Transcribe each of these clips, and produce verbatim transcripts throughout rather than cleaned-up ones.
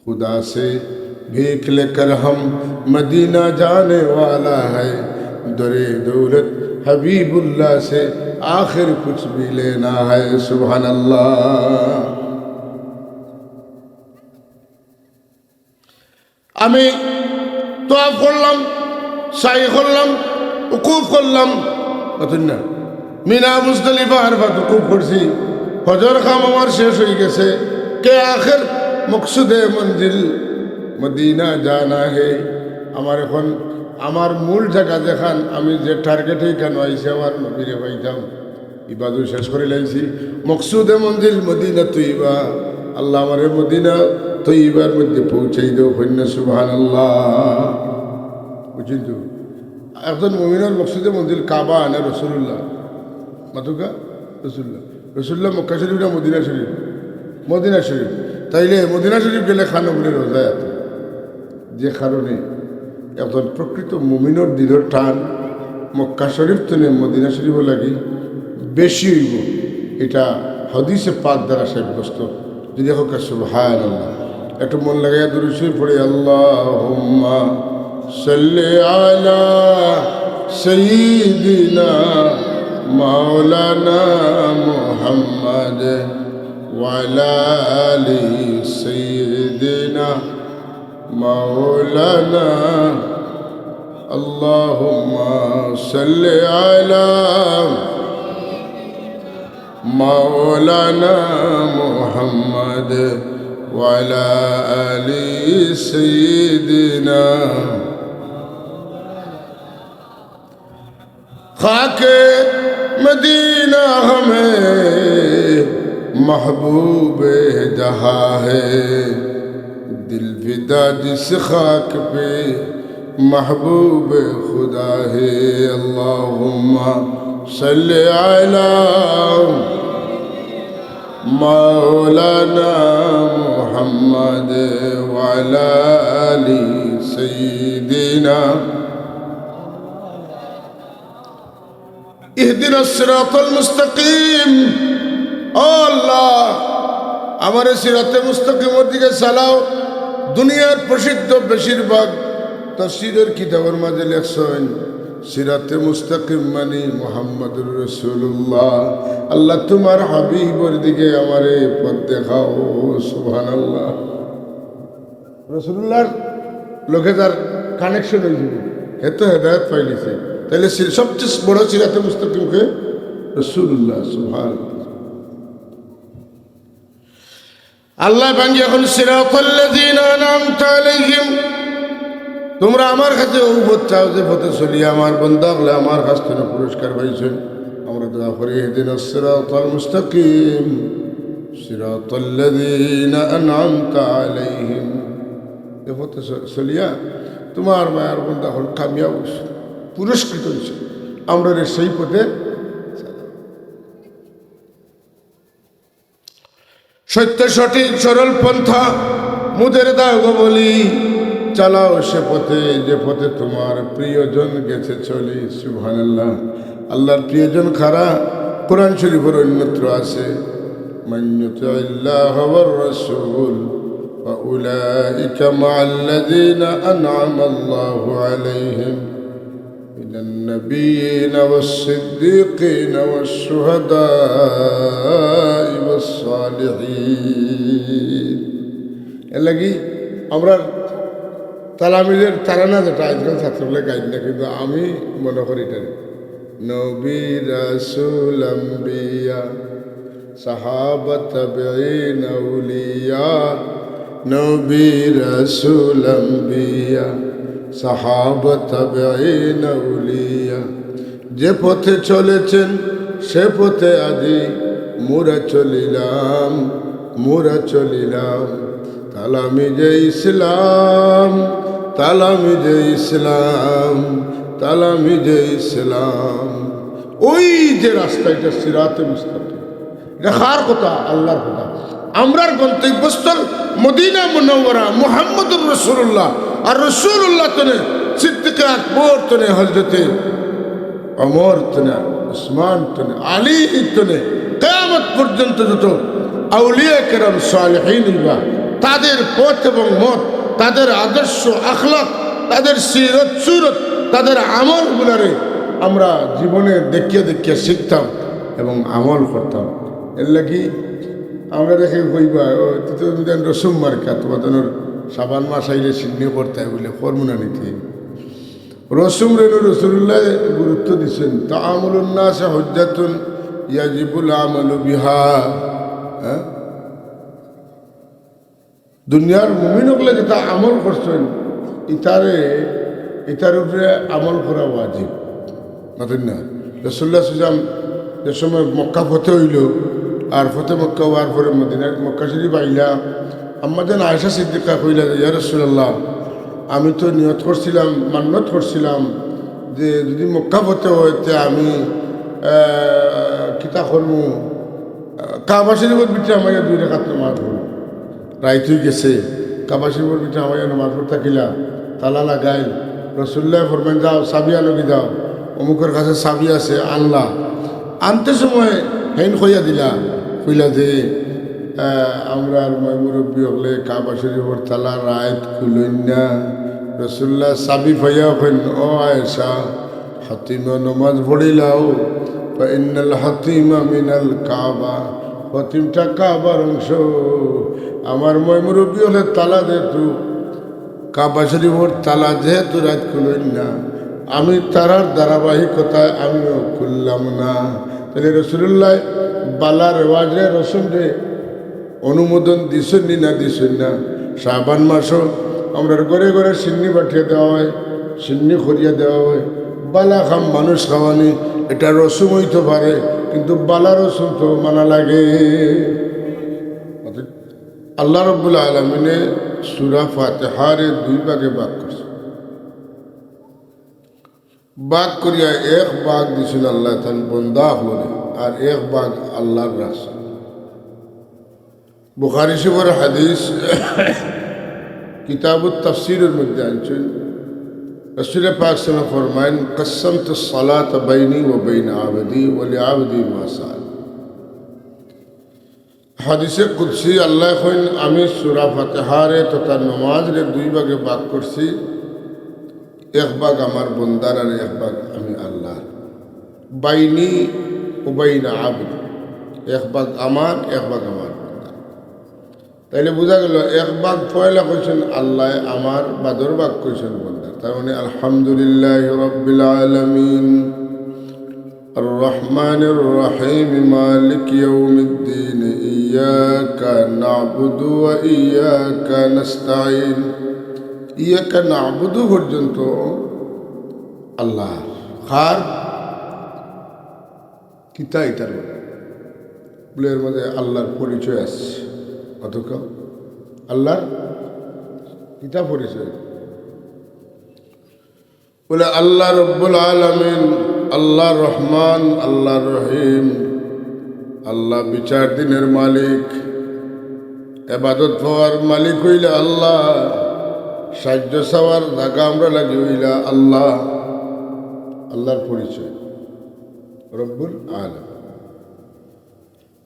خدا سے بھیک لے کر ہم مدینہ جانے والا ہے، درِ دولت حبیب اللہ سے آخر کچھ بھی لینا ہے۔ سبحان اللہ۔ আমি তওয়াফ করলাম, সাই করলাম, উকুফ করলাম, বুঝছইন না? মিনা, মুজদালিফা, আরাফাত উকুফ করছি, হজর কাম আমার শেষ অই গেছে। কে আখের মকসুদে মঞ্জিল মদিনা জানা হে। আমার এখন আমার মূল জাগা যেখান, আমি যে টার্গেটে ইখানো আইছি, আমার নবীরে পাইতাম। ইবাদত শেষ করি লাইছি। মকসুদে মঞ্জিল মদিনা তৈয়বা। আল্লাহ আমারে মদিনা তৈয়বার মধ্যে পৌঁছাই দেও, কইন না সুবহানাল্লাহ। বুঝছইন তো? একজন মুমিনর মকসুদে মঞ্জিল কাবা না রসুলুল্লাহ? মাতুক্কা? রসুলুল্লাহ। রসুলুল্লাহ মক্কা শরীফ না মদিনা শরীফ? মদিনা শরীফ। তাইলে মদিনা শরীফ গেলে খানো বলে রোজায় আতো। যে কারণে একজন প্রকৃত মুমিনর দিলর টান মক্কা শরীফ তনে মদিনা শরীফ লাগি বেশি অইবো। ইটা হাদিসে পাক দ্বারা সাব্যস্ত। যদি হোক সুবহানাল্লাহ। একটু মন লাগাইয়া দুরূদ শরীফ পড়ি, আল্লাহুম্মা সাল্লি আলা সাইয়্যিদিনা মাওলানা মুহাম্মাদ ওয়া আলা আলি সাইয়্যিদিনা مولانا، اللهم صل على مولانا محمد وعلى آل سيدنا۔ خاک مدینہ ہمیں محبوب جہاں ہے، دل فدا جس خاک پہ محبوب خدا ہے۔ اللهم صل على مولانا محمد وعلى آل سيدنا۔ اهدنا الصراط المستقيم। ও আল্লাহ, আমারে সিরাতে মুস্তাকিমর দিকে চালাও। দুনিয়ার প্রসিদ্ধ বেশিরভাগ তাফসীরের কিতাবর মাঝে লেখছইন, সিরাতে মুস্তাকিম মানি মুহাম্মাদুর রাসূলুল্লাহ। আল্লাহ, তুমার হাবিবর দিকে আমারে পথ দেখাও। সুবহানাল্লাহ। রাসূলুল্লাহর লগে যার কানেকশন অই যাইবো, হে তো হেদায়েত পাইলিছে। তাইলে সি-, সবচেয়ে বড় সিরাতে মুস্তাকিম কে? রাসূলুল্লাহ। সুবহানাল্লাহ। আল্লাহ ভাঙ্গি এখন সিরাতাল্লাযীনা আনআমতা আলাইহিম, তুমরা আমার কাছে অউ পথ চাও যে পথে চলিয়া আমার বান্দা অকলে আমার কাছ তনে পুরস্কার পাইছইন। আমরা দোয়া করি, اهدنا الصراط المستقيم صراط الذين أنعمت عليهم। এ পথে চ-, চলিয়া তুমার মায়ার বান্দা অকল কামিয়াব অইছে, পুরস্কৃত অইছে। আমরারে সেই পথে চালাও। সত্য সঠিক সরল পন্থা মুদের দাও গো বলি, চালাও সে পথে যে পথে তুমার প্রিয়জন গেছে চলি। সুবহানাল্লাহ। আল্লাহর প্রিয়জন কারা? কোরআন শরীফর অন্যত্র আছে, من يطع الله والرسول فأولئك مع الذين أنعم الله عليهم من النبيين والصديقين والشهداء والصالحين। এর লাগি আমরা তালামিদের তারানা যেটা আজকাল ছাত্রগুলো গাইন না, কিন্তু আমি মনে করি এটা নবী রাসূল আম্বিয়া সাহাবা তাবেঈন আউলিয়া, নবী রাসূল আম্বিয়া, সাহাবা তাবেঈন আউলিয়া, যে পথে চলেছেন সে পথে আজি মোরা চলিলাম, মোরা চলিলাম। তালামি যে ইসলাম, তালামি যে ইসলাম, তালামি যে ইসলাম। ওই যে রাস্তা, এটা সিরাতে মুস্তাকিম। এটা কার কথা? আল্লাহর কথা। আমরার গন্তব্যস্থল মদিনা মুনাওয়ারা, মুহাম্মদুর রাসূলুল্লাহ। আর রাসূলুল্লাহ তনে, সিদ্দিকে আকবর তনে, হযরতে ওমর তনে, উসমান তনে, আলী তনে, কিয়ামত পর্যন্ত যত আউলিয়া কেরাম সালেহিন অইবা, তাদের পথ এবং মত, তাদের আদর্শ, আখলাক, তাদের সিরত সুরত, তাদের আমলগুলারে আমরা জীবনে দেখিয়া দেখিয়া শিখতাম এবং আমল করতাম। এর লাগি আমরা দেখি কইবা, "ও, তুই তো বুঝেন রসুম মার্কা, তোমার জন্য সাবান মাস আইলে সিন্নি করতে হয় বলে ফর্মুলা নিতে।" রসুম রেনু রসুলুল্লাহ গুরুত্ব দিছেন, "তাআমুলুন নাসে হুজ্জাতুন ইয়াজিবুল আমালু বিহা।" হ্যাঁ, দুনিয়ার মুমিন অকলে যেটা আমল করছেন, ইতারে, ইতার উপরে আমল করা ওয়াজিব। মাতইন না? রাসূলুল্লাহ সাল্লাল্লাহু আলাইহি ওয়াসাল্লাম যে সময় মক্কা ফতে হইল, আর ফতে মক্কা হওয়ার পরে মদিনা, মক্কা শরীফ আইলা, আম্মা জান আয়েশা সিদ্দিকা কইলা যে, "ইয়া রাসূলুল্লাহ, আমি তো নিয়ত করছিলাম, মান্নত করছিলাম যে যদি মক্কা ফতে হয়, তে আমি, আহ, কিতা করমু, আহ, কাবা শরীফর ভিতরে আমার দুই রেখাত নামাজ পড়মু।" রাইত হয়ে গেছে, কাবা শরীফর ভিতরে আমার নামাজ পড়তা কিলা, তালা লাগাইল। রসুলুল্লাহ ফরমান, "যাও, চাবি আনো কি যাও, অমুকের কাছে চাবি আছে, আনলা।" আনতে সময় হেইন কইয়া দিলা, কইলা যে, আহ, আমরার ময় মুরব্বী অকলে কাবা শরীফর তালা রাইত খুলইন না। রসুলুল্লাহ চাবি পাইয়া কইন, "ও আয়েশা, হাতিমে নমাজ পড়িলাও, ফাইন্নাল হাতিমা মিনাল কাবা, হাতিমটা কাবার অংশ। আমার ময় মুরব্বী অকলে তালা যেহেতু, কাবা শরীফর তালা যেহেতু রাইত খুলইন না, আমি তারার ধারাবাহিকতায় আমিও খুললাম না।" তাহলে রসুলুল্লাহ বালা রেওয়াজরে, রসুমরে অনুমোদন দিছইন নি না দিছইন না? শাবান মাসও আমরার ঘরে ঘরে সিন্নি বাটিয়া দেওয়া হয়, সিন্নি করিয়া দেওয়া হয়। বালা কাম মানুষ খাওয়ানি, এটা রসুম হইতে পারে, কিন্তু বালা রসুম তো মানা লাগে। আল্লাহ রাব্বুল আলামিনে সূরা ফাতিহারে দুই ভাগে ভাগ করছে। ভাগ করিয়া এক ভাগ দিছইন আল্লাহ তান বন্দা অকলরে, আর এক ভাগ আল্লাহর রাসূল। বুখারী শরীফর হাদিস, কিতাবুত তাফসীরের মধ্যে আনছইন, রাসূলে পাক সাল্লাল্লাহু আলাইহি ওয়াসাল্লাম ফরমাইন, "কাসসামতু সালাতা বাইনি ওয়া বাইনা আবদি ওয়া লি আবদি মা সাআল।" হাদিসে কুদসি আল্লাহ কইন, "আমি সূরা ফাতিহারে তথা নমাজরে দুই ভাগে ভাগ করছি, এক ভাগ আমার বন্দার আর এক ভাগ আমি আল্লাহর। বাইনি ওয়া বাইনা আবদি, এক ভাগ আমার, এক ভাগ আমার বন্দার।" তাইলে বুঝা গেল, এক ভাগ পয়লা কইছইন আল্লাহ, আমার বাদর ভাগ কইছইন বন্দার। তার মানে আলহামদুলিল্লাহি রাব্বিল আলামিন, আর রহমানির রহিম, মালিকি ইয়াউমিদ্দিন, ইয়াকা না'বুদু ওয়া ইয়াকা নাস্তাইন। ইয়াকা না'বুদু পর্যন্ত আল্লাহ। কার? কিতা ইটার মধ্যে? বলে, এর মধ্যে আল্লাহর পরিচয় আছে। অথচ আল্লাহর কিতা পরিচয়? বলে, আল্লাহ রব্বুল আলামিন, আল্লাহ রহমান, আল্লাহ রহিম, আল্লাহ বিচার দিনের মালিক, এবাদত পাওয়ার মালিক হইলা আল্লাহ, সাহায্য চাওয়ার জাগা আমরা লাগি হইলা আল্লাহ। আল্লাহর পরিচয় রব্বুল আলামিন।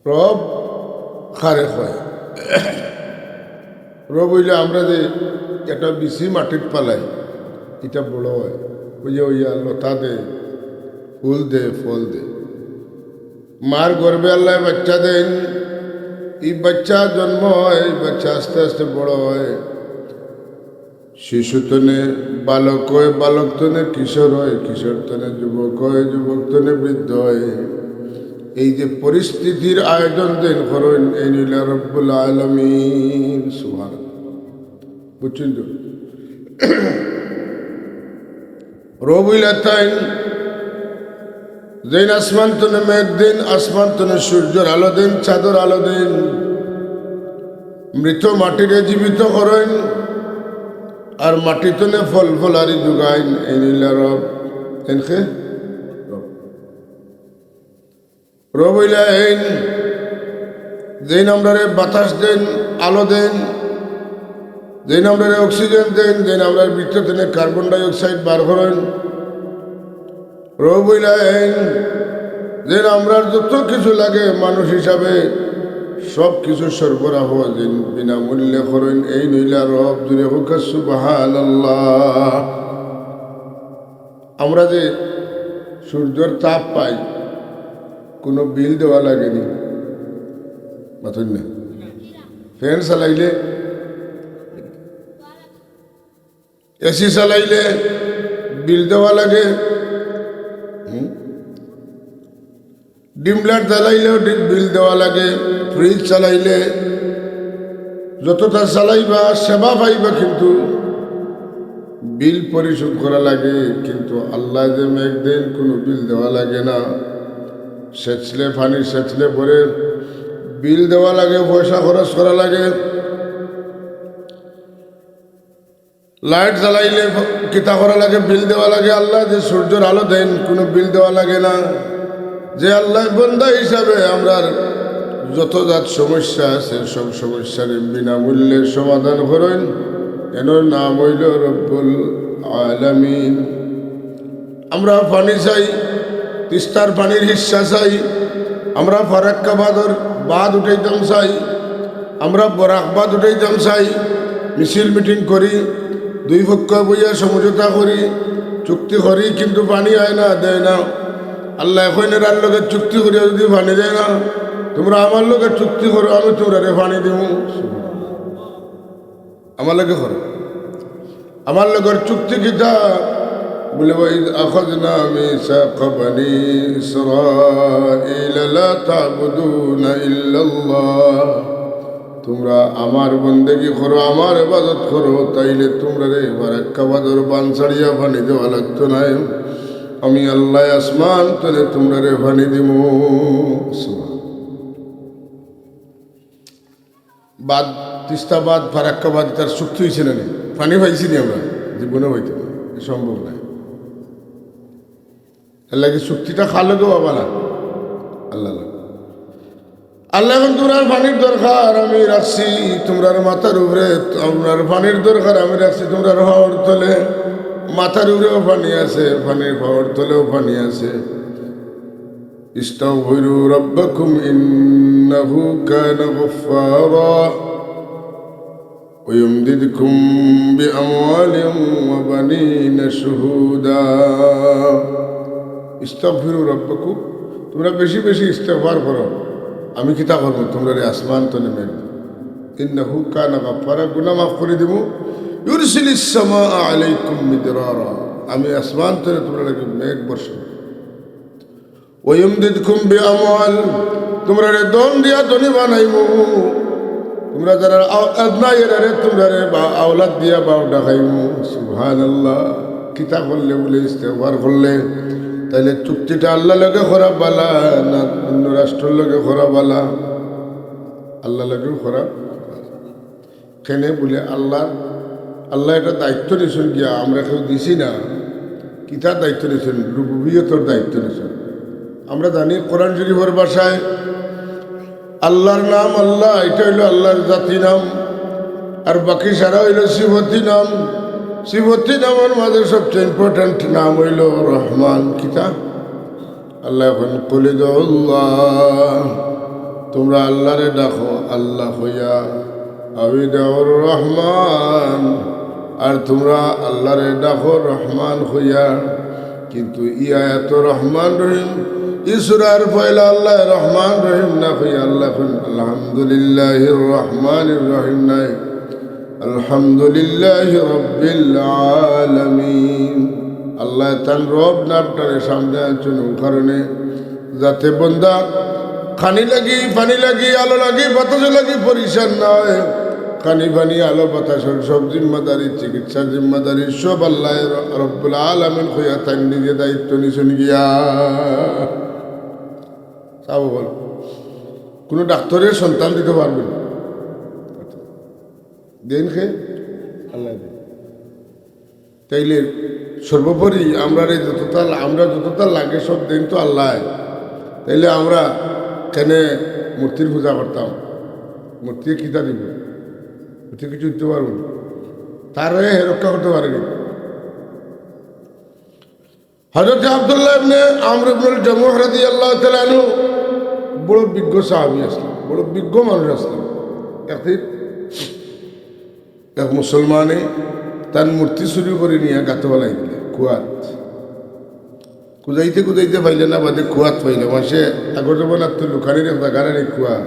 রব কারে কয়? রব হইলে আমরা যে একটা বিচি মাটিত ফালাই, ইটা বড় হয়, ওই যে ওইয়া লতা দেয়, ফুল দেয়, ফল দেয়। মার গর্ভে আল্লাহ বাচ্চা দেন, এই বাচ্চা জন্ম হয়, এই বাচ্চা আস্তে আস্তে বড় হয়, শিশু তনে বালক হয়, বালক তনে কিশোর হয়, কিশোর তনে যুবক হয়, যুবক তনে বৃদ্ধ হয়। এই যে পরিস্থিতির আয়োজন যেইন করইন, এইন হইলা রব্বুল আলামিন। সুবহানাল্লাহ। বুঝছইন তো? রব হইলা তাইন, যেইন আসমান তনে মেঘ দেন, আসমান তনে সূর্যর আলো দেন, চাঁদর আলো দেন, মৃত মাটিরে জীবিত করইন, আর মাটি তনে ফল ফলারি যোগাইন, এইন হইলা রব। এইন কে? রব। রব হইলা এইন, যেইন আমরারে বাতাস দেন, আলো দেন, যেইন আমরারে অক্সিজেন দেন, যেইন আমরার ভিতর তনে কার্বন ডাইঅক্সাইড বার করইন। রব হইলা এইন, যেইন আমরার যত কিছু লাগে মানুষ হিসাবে, সব কিছু সরবরাহ যেইন বিনামূল্যে করইন, এইন অইলা রব। জুরে কউক্কা সুবহানাল্লাহ। আমরা যে সূর্যর তাপ পাই, কুনু বিল দেওয়া লাগেনি। মাতইন না। ফ্যান চালাইলে, এসি চালাইলে বিল দেওয়া লাগে। হুম? ডিম লাইট চালাইলেও ডি-, বিল দেওয়া লাগে। ফ্রিজ চালাইলে যতটা চালাইবা, সেবা পাইবা, কিন্তু বিল পরিশোধ করা লাগে। কিন্তু আল্লায় যে মেঘ দেইন, কুনু বিল দেওয়া লাগে না। সেচলে, পানি সেচলে পরে বিল দেওয়া লাগে, পয়সা খরচ করা লাগে। লাইট জ্বালাইলে কিতা করা লাগে? বিল দেওয়া লাগে। আল্লায় যে সূর্যর আলো দেইন, কুনু বিল দেওয়া লাগে না। যে আল্লায় বন্দা হিসাবে আমরার যত জাত সমস্যা আছে, সব সমস্যারে বিনামূল্যে সমাধান করইন, এনর নাম অইলো রব্বুল আলামিন। আমরা পানি চাই, তিস্তার পানির হিস্সা চাই, আমরা ফারাক্কা বাঁধর বাঁধ উঠাইতাম চাই, আমরা বরাক বাঁধ উঠাইতাম চাই, মিছিল মিটিং করি, দুই পক্ষ বইয়া সমঝোতা করি, চুক্তি করি, কিন্তু পানি আয় না, দেয় না। আল্লায় কইন, এরার লগে চুক্তি করিয়া যুদি পানি দেয় না, তুমরা আমার লগে চুক্তি করো, আমি তুমরারে পানি দিমু। আমার লগে করো। আমার লগর চুক্তি কিতা? বলে, "ওয়াইদ আখাযনা মিসাকা বানি ইসরাঈলা লা তা'বুদুনা ইল্লাল্লাহ।" তুমরা আমার বন্দেগি করো, আমার ইবাদত করো, তাইলে তুমরারে ফারাক্কা বাঁধর বান ছাড়িয়া পানি দেওয়া লাগতো নায়। আমি আল্লায় আসমান তনে তুমরারে পানি দিমু। বাঁধ, তিস্তা বাঁধ, ফারাক্কা বাঁধ, ইতার চুক্তি অইছে না নি? পানি পাইছি নি আমরা? জীবনে পাইতাম না, এ সম্ভব নায়। এর লাগি চুক্তিটা কার লগে অওয়া বালা? আল্লার লগে। আল্লায় কইন, তুমরার পানির দরকার আমি রাখছি তুমরার মাথার উপরে, তুমরার পানির দরকার আমি রাখছি তুমরার পাওর তলে। মাথার উপরেও পানি আছে, পানির পাওর তলেও পানি আছে। ইস্তাগফিরু রাব্বাকুম ইন্নাহু কানা গাফফারা ওয়া ইউমদিদকুম বিআমওয়ালিন ওয়া বানিনা শুহুদা। ইস্তাগফিরু রাব্বাকুম, তুমরা বেশি বেশি ইস্তেগফার করো। আমি কিতা করমু? তুমরারে আসমান তনে মেঘ দিমু। ইন্নাহু কানা গাফফারা, গুনা মাফ করি দিমু। ইউরসিলিস সামাআ আলাইকুম মিদরারা, আমি আসমান তনে তুমরার লাগি মেঘ বর্ষণ। ওয়া ইউমদিদকুম বিআমওয়াল, তুমরারে ধন দিয়া ধনী বানাইমু। তুমরা যারার আও-, আদনা এরারে তুমরারে বা আওলাদ দিয়া বাও ডাকাইমু। সুবহানাল্লাহ। কিতা করলে বুলে ইস্তেগফার করলে, তাইলে চুক্তিটা আল্লার লগে করা বালা না অন্য রাষ্ট্রর লগে করা বালা? আল্লার লগেউ করা। কেনে বুলে আল্লার, আল্লায় একটা দায়িত্ব নিছইন গিয়া, আমরা কেউ দিছি না। কিতার দায়িত্ব নিছইন? রুবুবিয়তর দায়িত্ব নিছইন। আমরা জানি কোরআন শরীফর ভাষায় আল্লার নাম আল্লাহ, ইটা অইলো আল্লার জাতি নাম, আর বাকি সারা অইলো সিফতি নাম। সিফতি নামর মাঝে সবচেয়ে important নাম অইলো রহমান। কিতা? আল্লায় কইন, "কুল উদউল্লাহ, তুমরা আল্লারে ডাকো আল্লাহ কইয়া, আও উদউর রহমান, আর তুমরা আল্লারে ডাকো রহমান কইয়া।" কিন্তু ই আয়াতো রহমান রহিম, ই সূরার পয়লা আল্লায় রহমান রহিম না কইয়া আল্লায় কইন, "আলহামদুলিল্লাহির রহমানির রহিম" নায়। আলহামদুলিল্লাহি রাব্বিল আলামিন। আল্লায় তান রব নামটারে সামনে আনছইন অউ কারণে, যাতে বন্দা খানি লাগি, পানি লাগি, আলো লাগি, বাতাসো লাগি পরিশান না অয়। খানি, পানি, আলো, বাতাসর সব জিম্মাদারি, চিকিৎসার জিম্মাদারি সব আল্লায় র-, রব্বুল আলামিন কইয়া তাইন নিজে দায়িত্ব নিছইন গিয়া। চাও বল, কুনু ডাক্তরে সন্তান দিতো পারবো না। দেইন কে? আল্লায় দেইন। তাইলে সর্বোপরি আমরারে যতটা, আমরা যতটা লাগে সব দেইন তো আল্লায়। তাইলে আমরা কেনে মূর্তির পূজা করতাম? মূর্তিয়ে কিতা দিবো? মূর্তি কিচ্ছু দিতো পারবো না। তারে হে রক্ষা করতো পারেনি। হযরত আব্দুল্লাহ ইবনে আমর ইবনুল জামুহ রাদিয়াল্লাহু তাআলা আনহু বড় বিজ্ঞ সাহাবী আছলা। বড় বিজ্ঞ মানুষ আছলা। একদিন এক মুসলমানে তান মূর্তি চুরি করি নিয়া গাতো ফালাই দিলা কুয়াত। খুজাইতে খুজাইতে পাইলা না, বাদে কুয়াত পাইলা। মানষে আগর জমানাত তো লুকানির এক জাগা নানি কুয়া।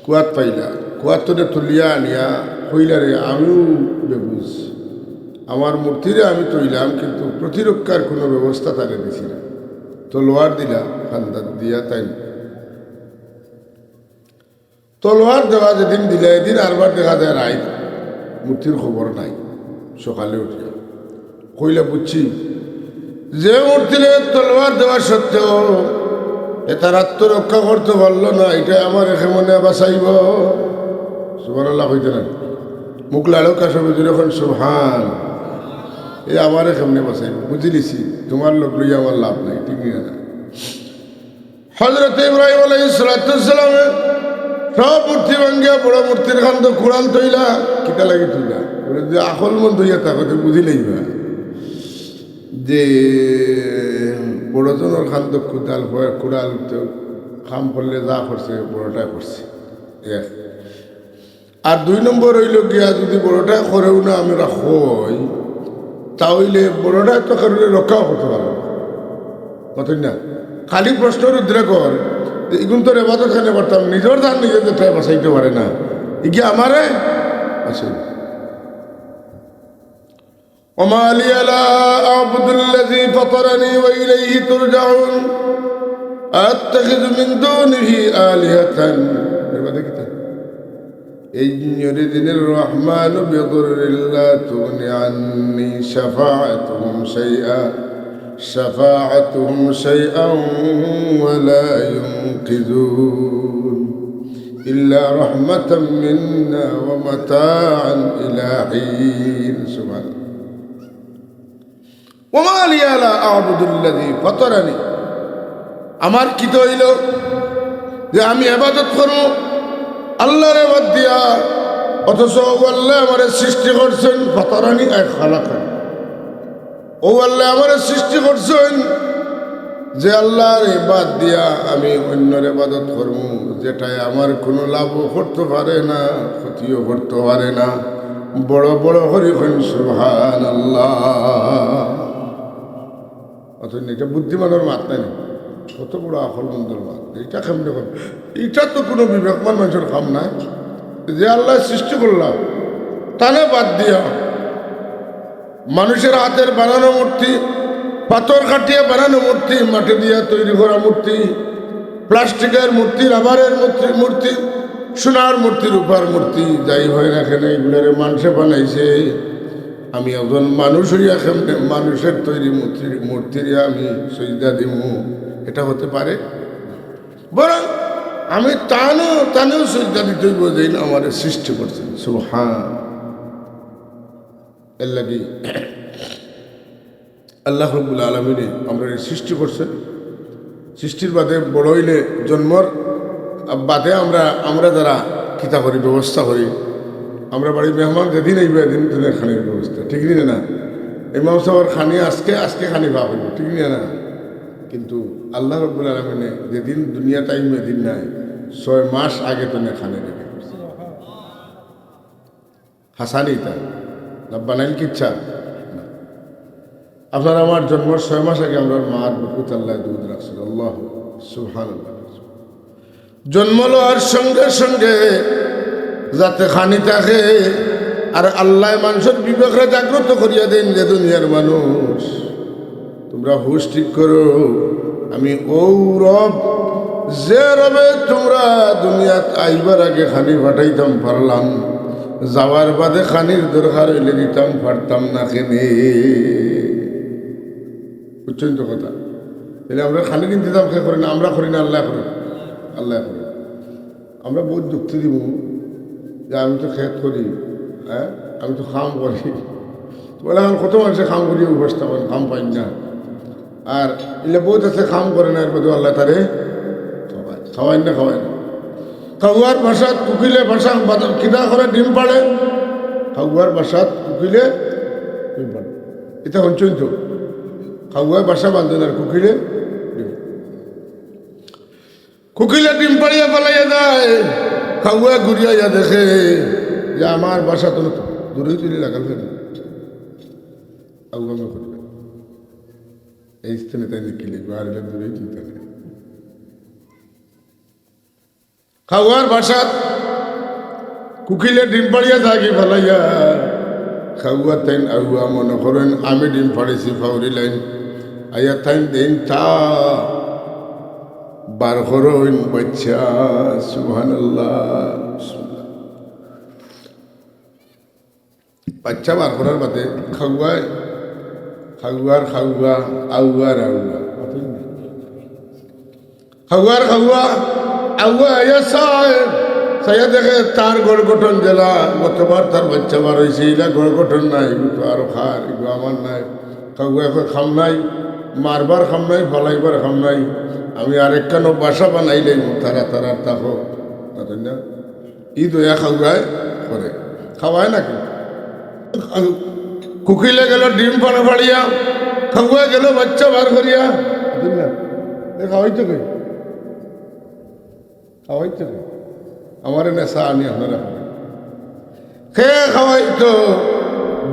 কুয়াত পাইলা। কুয়াত তনে তুলিয়া আনিয়া কইলা, "রে, আমিও বেবুঝ। আমার মূর্তিরে আমি থইলাম, কিন্তু প্রতিরক্ষার কুনু ব্যবস্থা তারে দিছি না।" তলোয়ার দিলা, কান্দাত দিয়া তাইন তলোয়ার দেওয়া যেদিন দিলা, এদিন আরবার দেখা যায় রাইত, মূর্তির খবর নাই। সকালে উঠিয়া কইলা, "বুঝছি, যে মূর্তিরে তলোয়ার দেওয়া সত্ত্বেও এ তার আত্মরক্ষা করতে পারলো না, ইটায় আমারে কেমনে বাঁচাইবো?" সুবহানাল্লাহ কইতা না? মুখ লাড়ুকা সবে জুরে কইন, "সুবহান।" এ আমারে কেমনে বাঁচাইবো? বুঝিলিছি, তুমার লোক লইয়া আমার লাভ নাই, ঠিক না? হযরত ইব্রাহিম আলাইহিস সালাতু ওয়াস সালামে সব মূর্তি ভাঙ্গিয়া বড় মূর্তির কান্দো কুড়াল থইলা, কিতা লাগি থইলা? বলে যে আকলমন্দ অইয়া থাকো তে বুঝিলাইবা যে বড় জনর কান্দো কুড়াল, কুড়াল তো কাম করলে যা করছে, বড়টায় করছে। এক। আর দুই নম্বর অইলো গিয়া, যদি বড়টায় করেও না আমরা কই, তা অইলে বড়টায় তো কারোরে রক্ষাও করতে পারবো না। মাতইন না? খালি প্রশ্নর উদ্রেক অর যে ইগুন তো এবাদত কেনে করতাম, নিজর জান নিজে যেটায় বাঁচাইতে পারে না, ইগিয়ে আমারে বাঁচাইবো। وما لي لا أعبد الذي فطرني وإليه ترجعون. أأتخذ من دونه آلهة. এর বাদে কিতা? إن يردن الرحمن بضر لا تغن عني شفاعتهم شيئا، شفاعتهم شيئا ولا ينقذون. إلا رحمة منا ومتاعا إلى حين. سبحان الله. وما لي لا أعبد الذي فطرني. আমার কিতা অইলো যে আমি এবাদত করমু আল্লারে বাদ দিয়া, অথচ অউ আল্লায় আমারে সৃষ্টি করছইন, فطرني أي خلقني। অউ আল্লায় আমারে সৃষ্টি করছইন, যে আল্লারে বাদ দিয়া আমি অইন্যর এবাদত করমু, যেটায় আমার কুনু লাভও করতো পারে না, ক্ষতিও করতো পারে না। বড় বড় করি কইন সুবহানাল্লাহ। অথচ ইটা বুদ্ধিমানর মাত নায় নি, কত বড় আকলমন্দর মাত। ইটা কেমনে কইন? ইটা তো কুনু বিবেকমান মানষর কাম নায়। যে আল্লায় সৃষ্টি করলা, তানে বাদ দিয়া মানষর আতর বানানো মূর্তি, পাথর কাটিয়া বানানো মূর্তি, মাটি দিয়া তৈরি করা মূর্তি, প্লাস্টিকর মূর্তি, রাবারর মূর্তি, মূর্তি, সোনার মূর্তি, রূপার মূর্তি, যাই অয় না কেনে, ইগুলারে মানষে বানাইছে। আমি একজন মানুষ অইয়া কেমনে মানষর তৈরি মূর্তি, মূর্তিরে আমি সইজদা দিমু? ইটা অইতে পারে? বরং আমি তানও, তানও সইজদা দিতে অইবো, যেইন আমারে সৃষ্টি করছইন। সুবহান। এরলাগি আল্লাহ রাব্বুল আলামিনে আমরারে সৃষ্টি করছইন। সৃষ্টির বাদে বড় অইলে জন্মর বাদে আমরা, আমরা যারা কিতা করি, ব্যবস্থা করি, আমরার বাড়ি মেহমান যেদিন আইবা, এদিন তানর খানির ব্যবস্থা, ঠিক নি না? ইমাম সাবর খানি আজকে, আজকে খানি পাক অইবো, ঠিক নি না? কিন্তু আল্লাহ রাব্বুল আলামিনে যেদিন দুনিয়াত আইমু, এদিন নায়, ছয় মাস আগে তানর খানি রেডি করছইন। হাসানি ইতা না বানাইল কিচ্ছা না। আপনার আমার জন্মর ছয় মাস আগে আমরার মার বুকুত আল্লায় দুধ রাখছইন। আল্লাহ, সুবহানাল্লাহ। জন্ম লওয়ার সঙ্গে সঙ্গে যাতে খানি থাকে, আর আল্লায় মানষর বিবেকরে জাগ্রত করিয়া দেইন যে দুনিয়ার মানুষ, তুমরা হুশ ঠিক করো, আমি অউ রব, যে রবে তুমরা দুনিয়াত আইবার আগে খানি পাঠাইতাম পারলাম, যাওয়ার বাদে খানির দরকার অইলে দিতাম পারতাম না কেনে। বুঝছইন তো কথা? তাইলে আমরা খানির ইন্তজাম কে করে না, আমরা করি না, আল্লায় করে, আল্লায় করে। আমরা বউত যুক্তি দিমু যে আমি তো খেত করি, হ্যাঁ, আমি তো কাম করি। বলে, অখন কত মানষে কাম করি অভ্যস্ত, অখন কাম পাইন না। আর ইলা বউত আছে কাম করে না, এর বাদেও আল্লায় তারে খাওয়াইন না, খাওয়াইন না। কাউয়ার বাসাত কুকিলে বাসা বাঁধা, কিতা করে ডিম পাড়ে? কাউয়ার বাসাত কুকিলে ডিম পাড়ে। ইতা হুনছইন তো, কাউয়ায় বাসা বান্ধে না আর কুকিলে ডিম। কুকিলে ডিম পাড়িয়া ফালাইয়া যায়, কাউয়া ঘুরিয়া আইয়া দেখে যে আমার বাসা তো দূরেই তুলি লাগাল ফেলে। আউয়া আমি করি। এই স্থানে তাই নিকিলে, বাড়িলে দূরেই চিন্তা নেই। কাউয়ার বাসাত কুকিলে ডিম পাড়িয়া থাকি ফালাইয়া, কাউয়া তাইন আউয়া মনে করেন আমি ডিম পাড়িছি ফাউরি লাইন, আইয়া তাইন দেইন তা বার করইন বাচ্চা। সুবহানাল্লাহ। বাচ্চা বার করার বাদে কাউয়ায়, কাউয়ার কাউয়া, আউয়ার আউয়া। কাউয়ার কাউয়া, আউয়া আইয়া চায়, চাইয়া দেখে তার গড় গঠন যেলা, গতবার তার বাচ্চা বার অইছে, ইলা গড় গঠন নাই, ইগু তো আরো খার, ইগু আমার নাই। কাউয়ায় কয়, "কাম নাই, মারবার কাম নাই, ফালাইবার কাম নাই, আমি আরেকখানো বাসা বানাইলাইমু, তারা তারার থাকো।" মাতইন না? ই দয়া কাউয়ায় করে, খাওয়ায় নাকি? কুকিলে গেল ডিম পাড়া ফাড়িয়া, কাউয়ায় গেল বাচ্চা বার করিয়া। বুঝলেন না? এ খাওয়াইতো কে? খাওয়াইতো কে? আমারে নেশা আনি আপনারা খাবেন। কে খাওয়াইতো?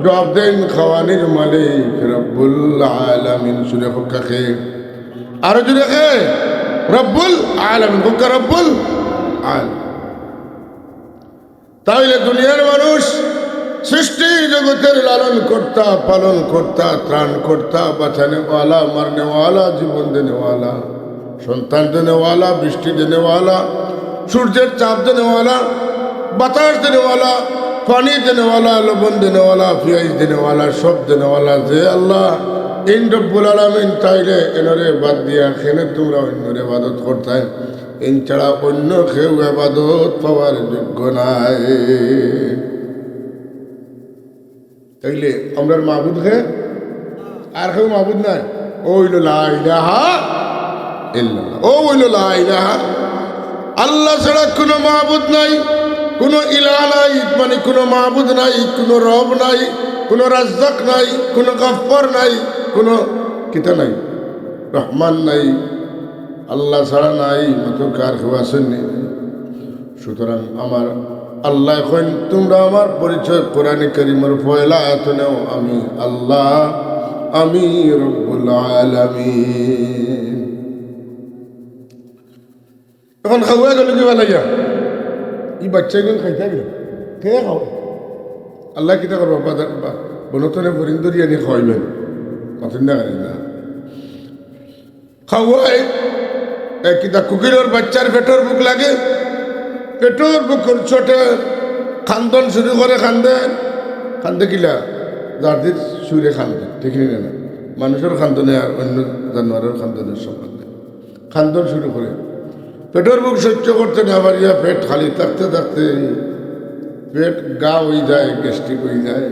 জবাব দেন, খাওয়ানির মালিক রব্বুল আলামিন। সুরে হক্কা কে? আরো জুরে কে? রব্বুল আলামিন। হক্কা রব্বুল আলামিন। তাইলে দুনিয়ার মানুষ সৃষ্টি জগতের লালন কর্তা, পালন কর্তা, ত্রাণ কর্তা, বাঁচানেওয়ালা, মারনেওয়ালা, জীবন দেনেওয়ালা, সন্তান দেনেওয়ালা, বৃষ্টি দেনেওয়ালা, সূর্যের চাপ দেনেওয়ালা, বাতাস দেনেওয়ালা, পানি দেনেওয়ালা, লবণ দেনেওয়ালা, পিয়াজ দেনেওয়ালা, সব দেনেওয়ালা যে আল্লাহ, ইন রব্বুল আলামিন, তাইলে এনরে বাদ দিয়া কেনে তুমরা অইন্যর ইবাদত করতায়? ইন ছাড়া অইন্য কেউ ইবাদত পাওয়ার যোগ্য নায়। তাইলে আমরার মাবুদ কে? আর কেউ মাবুদ নাই। ও অইলো লা ইলাহা ইল্লাল্লাহ। ও অইলো লা ইলাহা। আল্লাহ ছাড়া কোনো মাবুদ নাই, কোনো ইলাহ নাই, মানে কোনো মাবুদ নাই, কোনো রব নাই, কোনো রাজ্জাক নাই, কোনো গাফফার নাই, কোনো কিতা নাই, রহমান নাই। আল্লাহ ছাড়া নাই, মাতো কার কেউ আছইন নি? সুতরাং আমার আল্লায় কইন, তুমরা আমার পরিচয় কোরআনে কারীমর পয়লা আয়াতো নেও, আমি আল্লাহ, আমি রব্বুল আলামিন। এখন কাউয়ায় গেল কি ফালাইয়া? ই বাচ্চাগুন খাইতা গেল। কে খাও? আল্লায় কিতা করবা? বাজার বা বনতনে ফরিং ধরি আনি খাওয়াইবেন। মাতইন না কেনে? কাউয়ায়, এ, কিতা কুকিলর বাচ্চার পেটর ভুক লাগে, পেটর ভুকর চোটে কান্দন শুরু করে, কান্দে, কান্দে কিলা? জার্দির সুরে কান্দে, ঠিক নি না? মানুষর কান্দনে আর অইন্য জানোয়ারর কান্দনের সমান নায়। কান্দন শুরু করে, পেটর ভুক সহ্য করতে না পারিয়া পেট খালি থাকতে থাকতে পেট গা অই যায়, গ্যাস্ট্রিক অই যায়,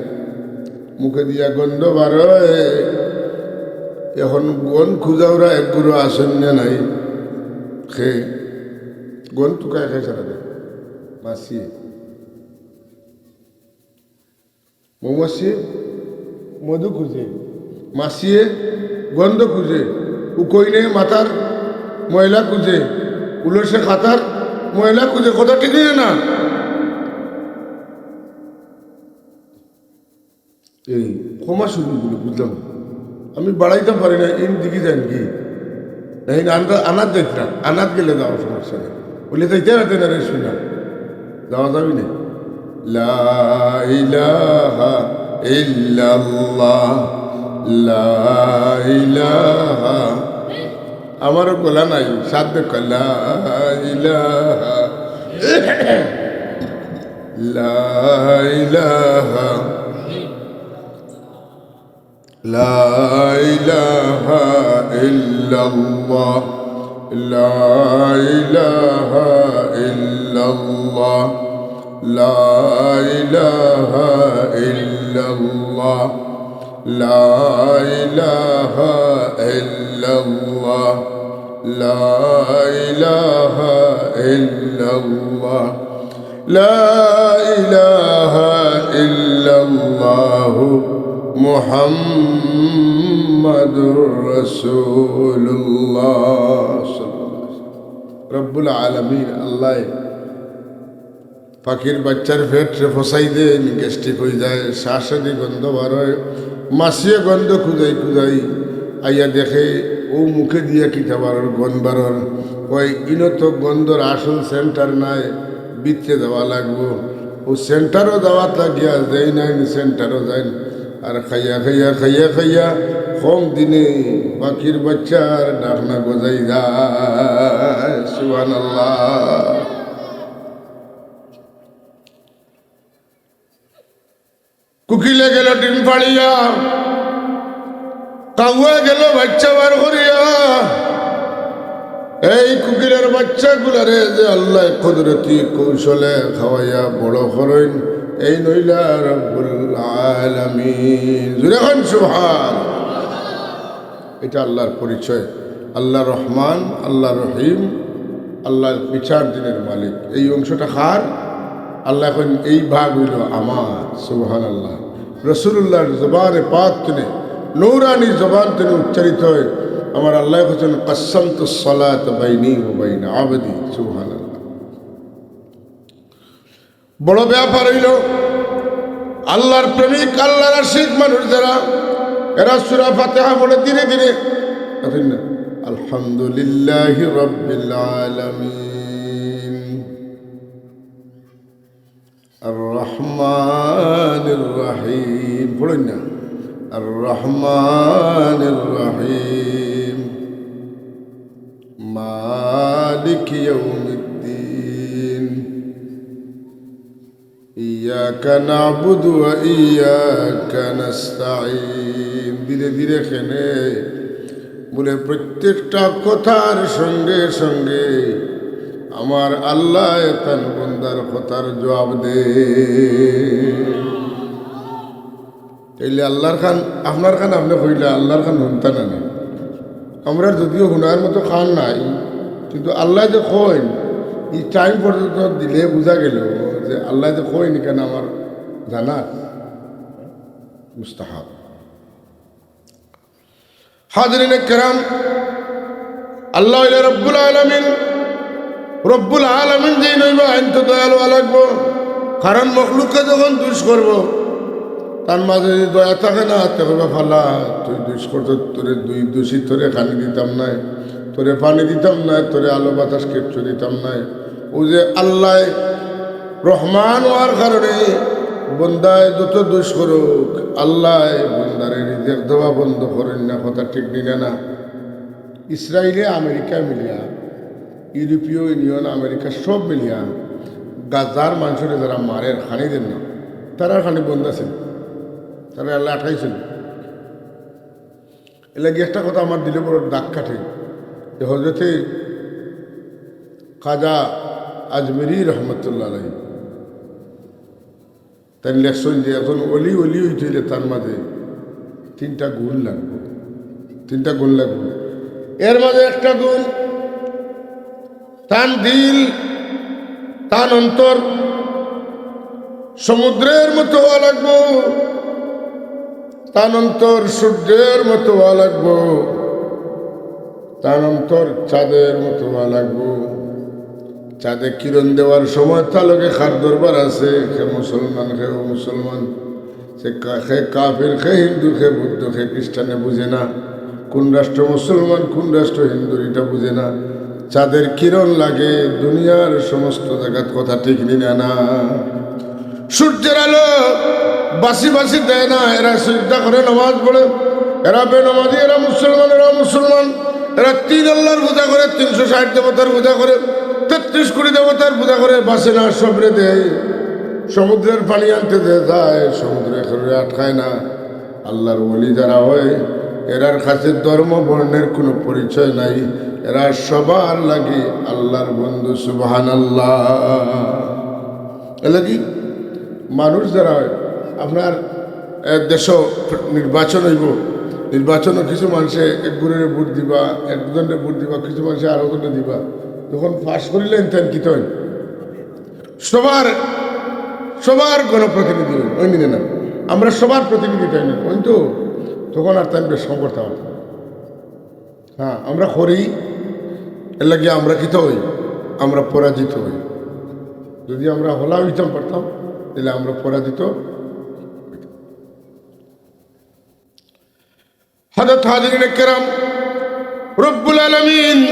মুখে দিয়া গন্ধ বার অয়। এখন গন্ধ খুজাউরা এক গুরু আছইন না নাই? কে গন্ধ তুকায় খায় সারা দেয়? মাছিয়ে। মৌমাছিয়ে মধু খুঁজে, মাছিয়ে গন্ধ খুঁজে, উকইনে মাথার ময়লা খুঁজে, উলসে খাতার ময়লা খুঁজে। কথা ঠিক নি না? এই ক্ষমা শুরু হইল, বুঝলাম না। আমি বাড়াইতাম পারি না, ইন দিকে যাইন কি? না, ইন আন্দাজ, আনাত যাইত না, আনাত গেলে যাওয়ার সমস্যা নেই। বলে যাইতে পারতে না রে, শুনা, যাওয়া যাবে না। লা ইলাহা ইল্লাল্লাহ, লা ইলাহা। আমারও গলা নাই, সাধ্য কর, লা ইলাহা, লা ইলাহা। لا إله إلا الله، لا إله إلا الله، لا إله إلا الله، لا إله إلا الله، لا إله إلا الله، لا إله إلا الله محمد رسول الله. রব্বুল আলামিন আল্লায় পাখির বাইচ্চার পেটরে ফসাই দেইন, গ্যাস্ট্রিক অইযায়, শ্বাসেদি গন্ধ বারয়, মাছিয়ে গন্ধ খুজাই খুজাই আইয়া দেখে, অউ মুখেদি কিতা বারর, গন্ধ বারর। কয়, "ইনো তো গন্ধর আসল সেন্টার নাই, ভিতরে যাওয়া লাগবো।" অউ সেন্টারো যাওয়াত লাগিয়া যাইন, নাইন সেন্টারো যাইন, আর খাইয়া খাইয়া খাইয়া খাইয়া কম দিনে পাখির বাইচ্চার ঢাকনা গজাই যায়। সুবহানাল্লাহ। কুকিলে গেল ডিম ফাড়িয়া, কাউয়ে গেল বাইচ্চা বার করিয়া। এই কুকিলের বাইচ্চাগুলারে যে আল্লায় কুদরতি কৌশলে খাওয়াইয়া বড় করইন, এইন অইলা রব্বুল আলামিন। জোরে কইন সুবহান। ইটা আল্লার পরিচয়। আল্লা রহমান, আল্লা রহিম, আল্লার বিচার দিনের মালিক। এই অংশটা কার? আল্লায় কইন, "এই ভাগ অইলো আমার।" সুবহানাল্লাহ। রাসূলুল্লাহর জবানে পাক তনে, নূরানি জবান তনে উচ্চারিত অয়, আমার আল্লায় কইছইন, "কাসসামতুস সালাতা বাইনি ওয়া বাইনা আবদি।" সুবহানাল্লাহ। বড় ব্যাপার অইলো, আল্লার প্রেমিক, আল্লার আশিক মানুষ যারা, এরা সূরা ফাতিহা পড়ে ধীরে ধীরে, এখন না, আলহামদুলিল্লাহি রাব্বিল আলামিন, আর রহমানির রহিম, পড়ইন না, আর রহমানির রহিম, মালিকি ইয়াউমিদ্দিন, ইয়াকা না'বুদু ওয়া ইয়াকা নাস্তাইন। ধীরে ধীরে কেনে, বলে, প্রত্যেকটা কথার সঙ্গে সঙ্গে আমার আল্লায় তান বন্দার কথার জবাব দেইন। তাইলে আল্লার খান, আপনার খান আপনে কইলা, আল্লার খান হুনতা না নি? আমরার যদিও হুনার মতো খান নাই, কিন্তু আল্লায় যে কইন, ই টাইম পর্যন্ত দিলে বুঝা গেল যে আল্লায় যে কইন, ইখান আমার জানা মুস্তাহাব। হাজিরিনে কেরাম, আল্লা অইলা রব্বুল আলামিন। রব্বুল আলামিন যেইন অইবা, এইন তো দয়ালু অওয়া লাগবো। কারণ মখলুকে যখন দুষ করবো, তার মাঝে যদি দয়া থাকে না, তে কইবা, "ফালা, তুই দুষ করছস, তোরে দুই দুষী, তোরে খানি দিতাম নায়, তোরে পানি দিতাম নায়, তোরে আলো বাতাস কিচ্ছু দিতাম নায়।" অউ যে আল্লায় রহমান অওয়ার কারণে বন্দায় যত দুষ করুক, আল্লায় বন্দারে রিজেক দেওয়া বন্ধ করইন না, কথা ঠিক নি না? ইসরাইলে আমেরিকা মিলিয়া, ইউরোপীয় ইউনিয়ন, আমেরিকা সব মিলিয়া গাজার মানষরে যারা মারের, খানি দেইন না, তারার খানি বন্ধ আছিল, তারারে আল্লায় আটকাইছইন। এরলাগি একটা কথা আমার দিলে বড় দাগ কাটে, যে হজরতে খাজা আজমিরি রহমতুল্লাহ আলাইহি তাইন লেখছইন যে একজন অলি, অলি অইতে অইলে তার মাঝে তিনটা গুণ লাগবো, তিনটা গুণ লাগবো। এর মাঝে একটা গুণ, তান দিল, তান অন্তর সমুদ্রের মতো অওয়া লাগবো, তান অন্তর সূর্যের মতো অওয়া লাগবো, তান অন্তর চাঁদের মতো অওয়া লাগবো। চাঁদে কিরণ দেওয়ার সময় তার লগে কার দরবার আছে, কে মুসলমান, কে অমুসলমান, সে কা-, কে কাফির, কে হিন্দু, কে বৌদ্ধ, কে খ্রিস্টানে বুঝে না, কোন রাষ্ট্র মুসলমান, কোন রাষ্ট্র হিন্দুর, ইটা বুঝে না। চাঁদের কিরণ লাগে দুনিয়ার সমস্ত জাগাত, কথা ঠিক নি না? সূর্যের আলো বাসি বাসি দেয় না। এরা সিজদা করে, নামাজ পড়ে, এরা বেনামাজি, এরা মুসলমান, এরা মুসলমান। এরা তিন আল্লার পূজা করে, তিনশো ষাট দেবতার পূজা করে, তেত্রিশ কোটি দেবতার পূজা করে, বাঁচে না, সবরে দেয়। সমুদ্রের পানি আনতে যে যায়, সমুদ্রে কেউরে আটকায় না। আল্লার ওলি যারা হয়, এরার কাছে ধর্ম বর্ণের কোনো পরিচয় নাই, এরা সবার লাগি আল্লার বন্ধু। সুবহানাল্লাহ। এরলাগি মানুষ যারা হয়, আপনার, এ, দেশো নির্বাচন অইবো, নির্বাচনো কিছু মানষে এক গুরুরে ভোট দিবা, একজনরে ভোট দিবা, কিছু মানষে আরো জনরে দিবা। যখন পাশ করিলাইন, তাইন কিতা অইন? সবার, সবার গণপ্রতিনিধি অইন, অইন নি না? আমরা সবার প্রতিনিধি, তাই না? অইন তো, তখন আর তাইন বেশ কম করতে পারতাম। হ্যাঁ, আমরা করি, এরলাগি আমরা কিতা অই? আমরা পরাজিত অই। যুদি আমরা হলা অইতাম পারতাম, তাইলে আমরা পরাজিত অইতাম। হযরত হাজিরিনে কেরাম, রব্বুল আলামিন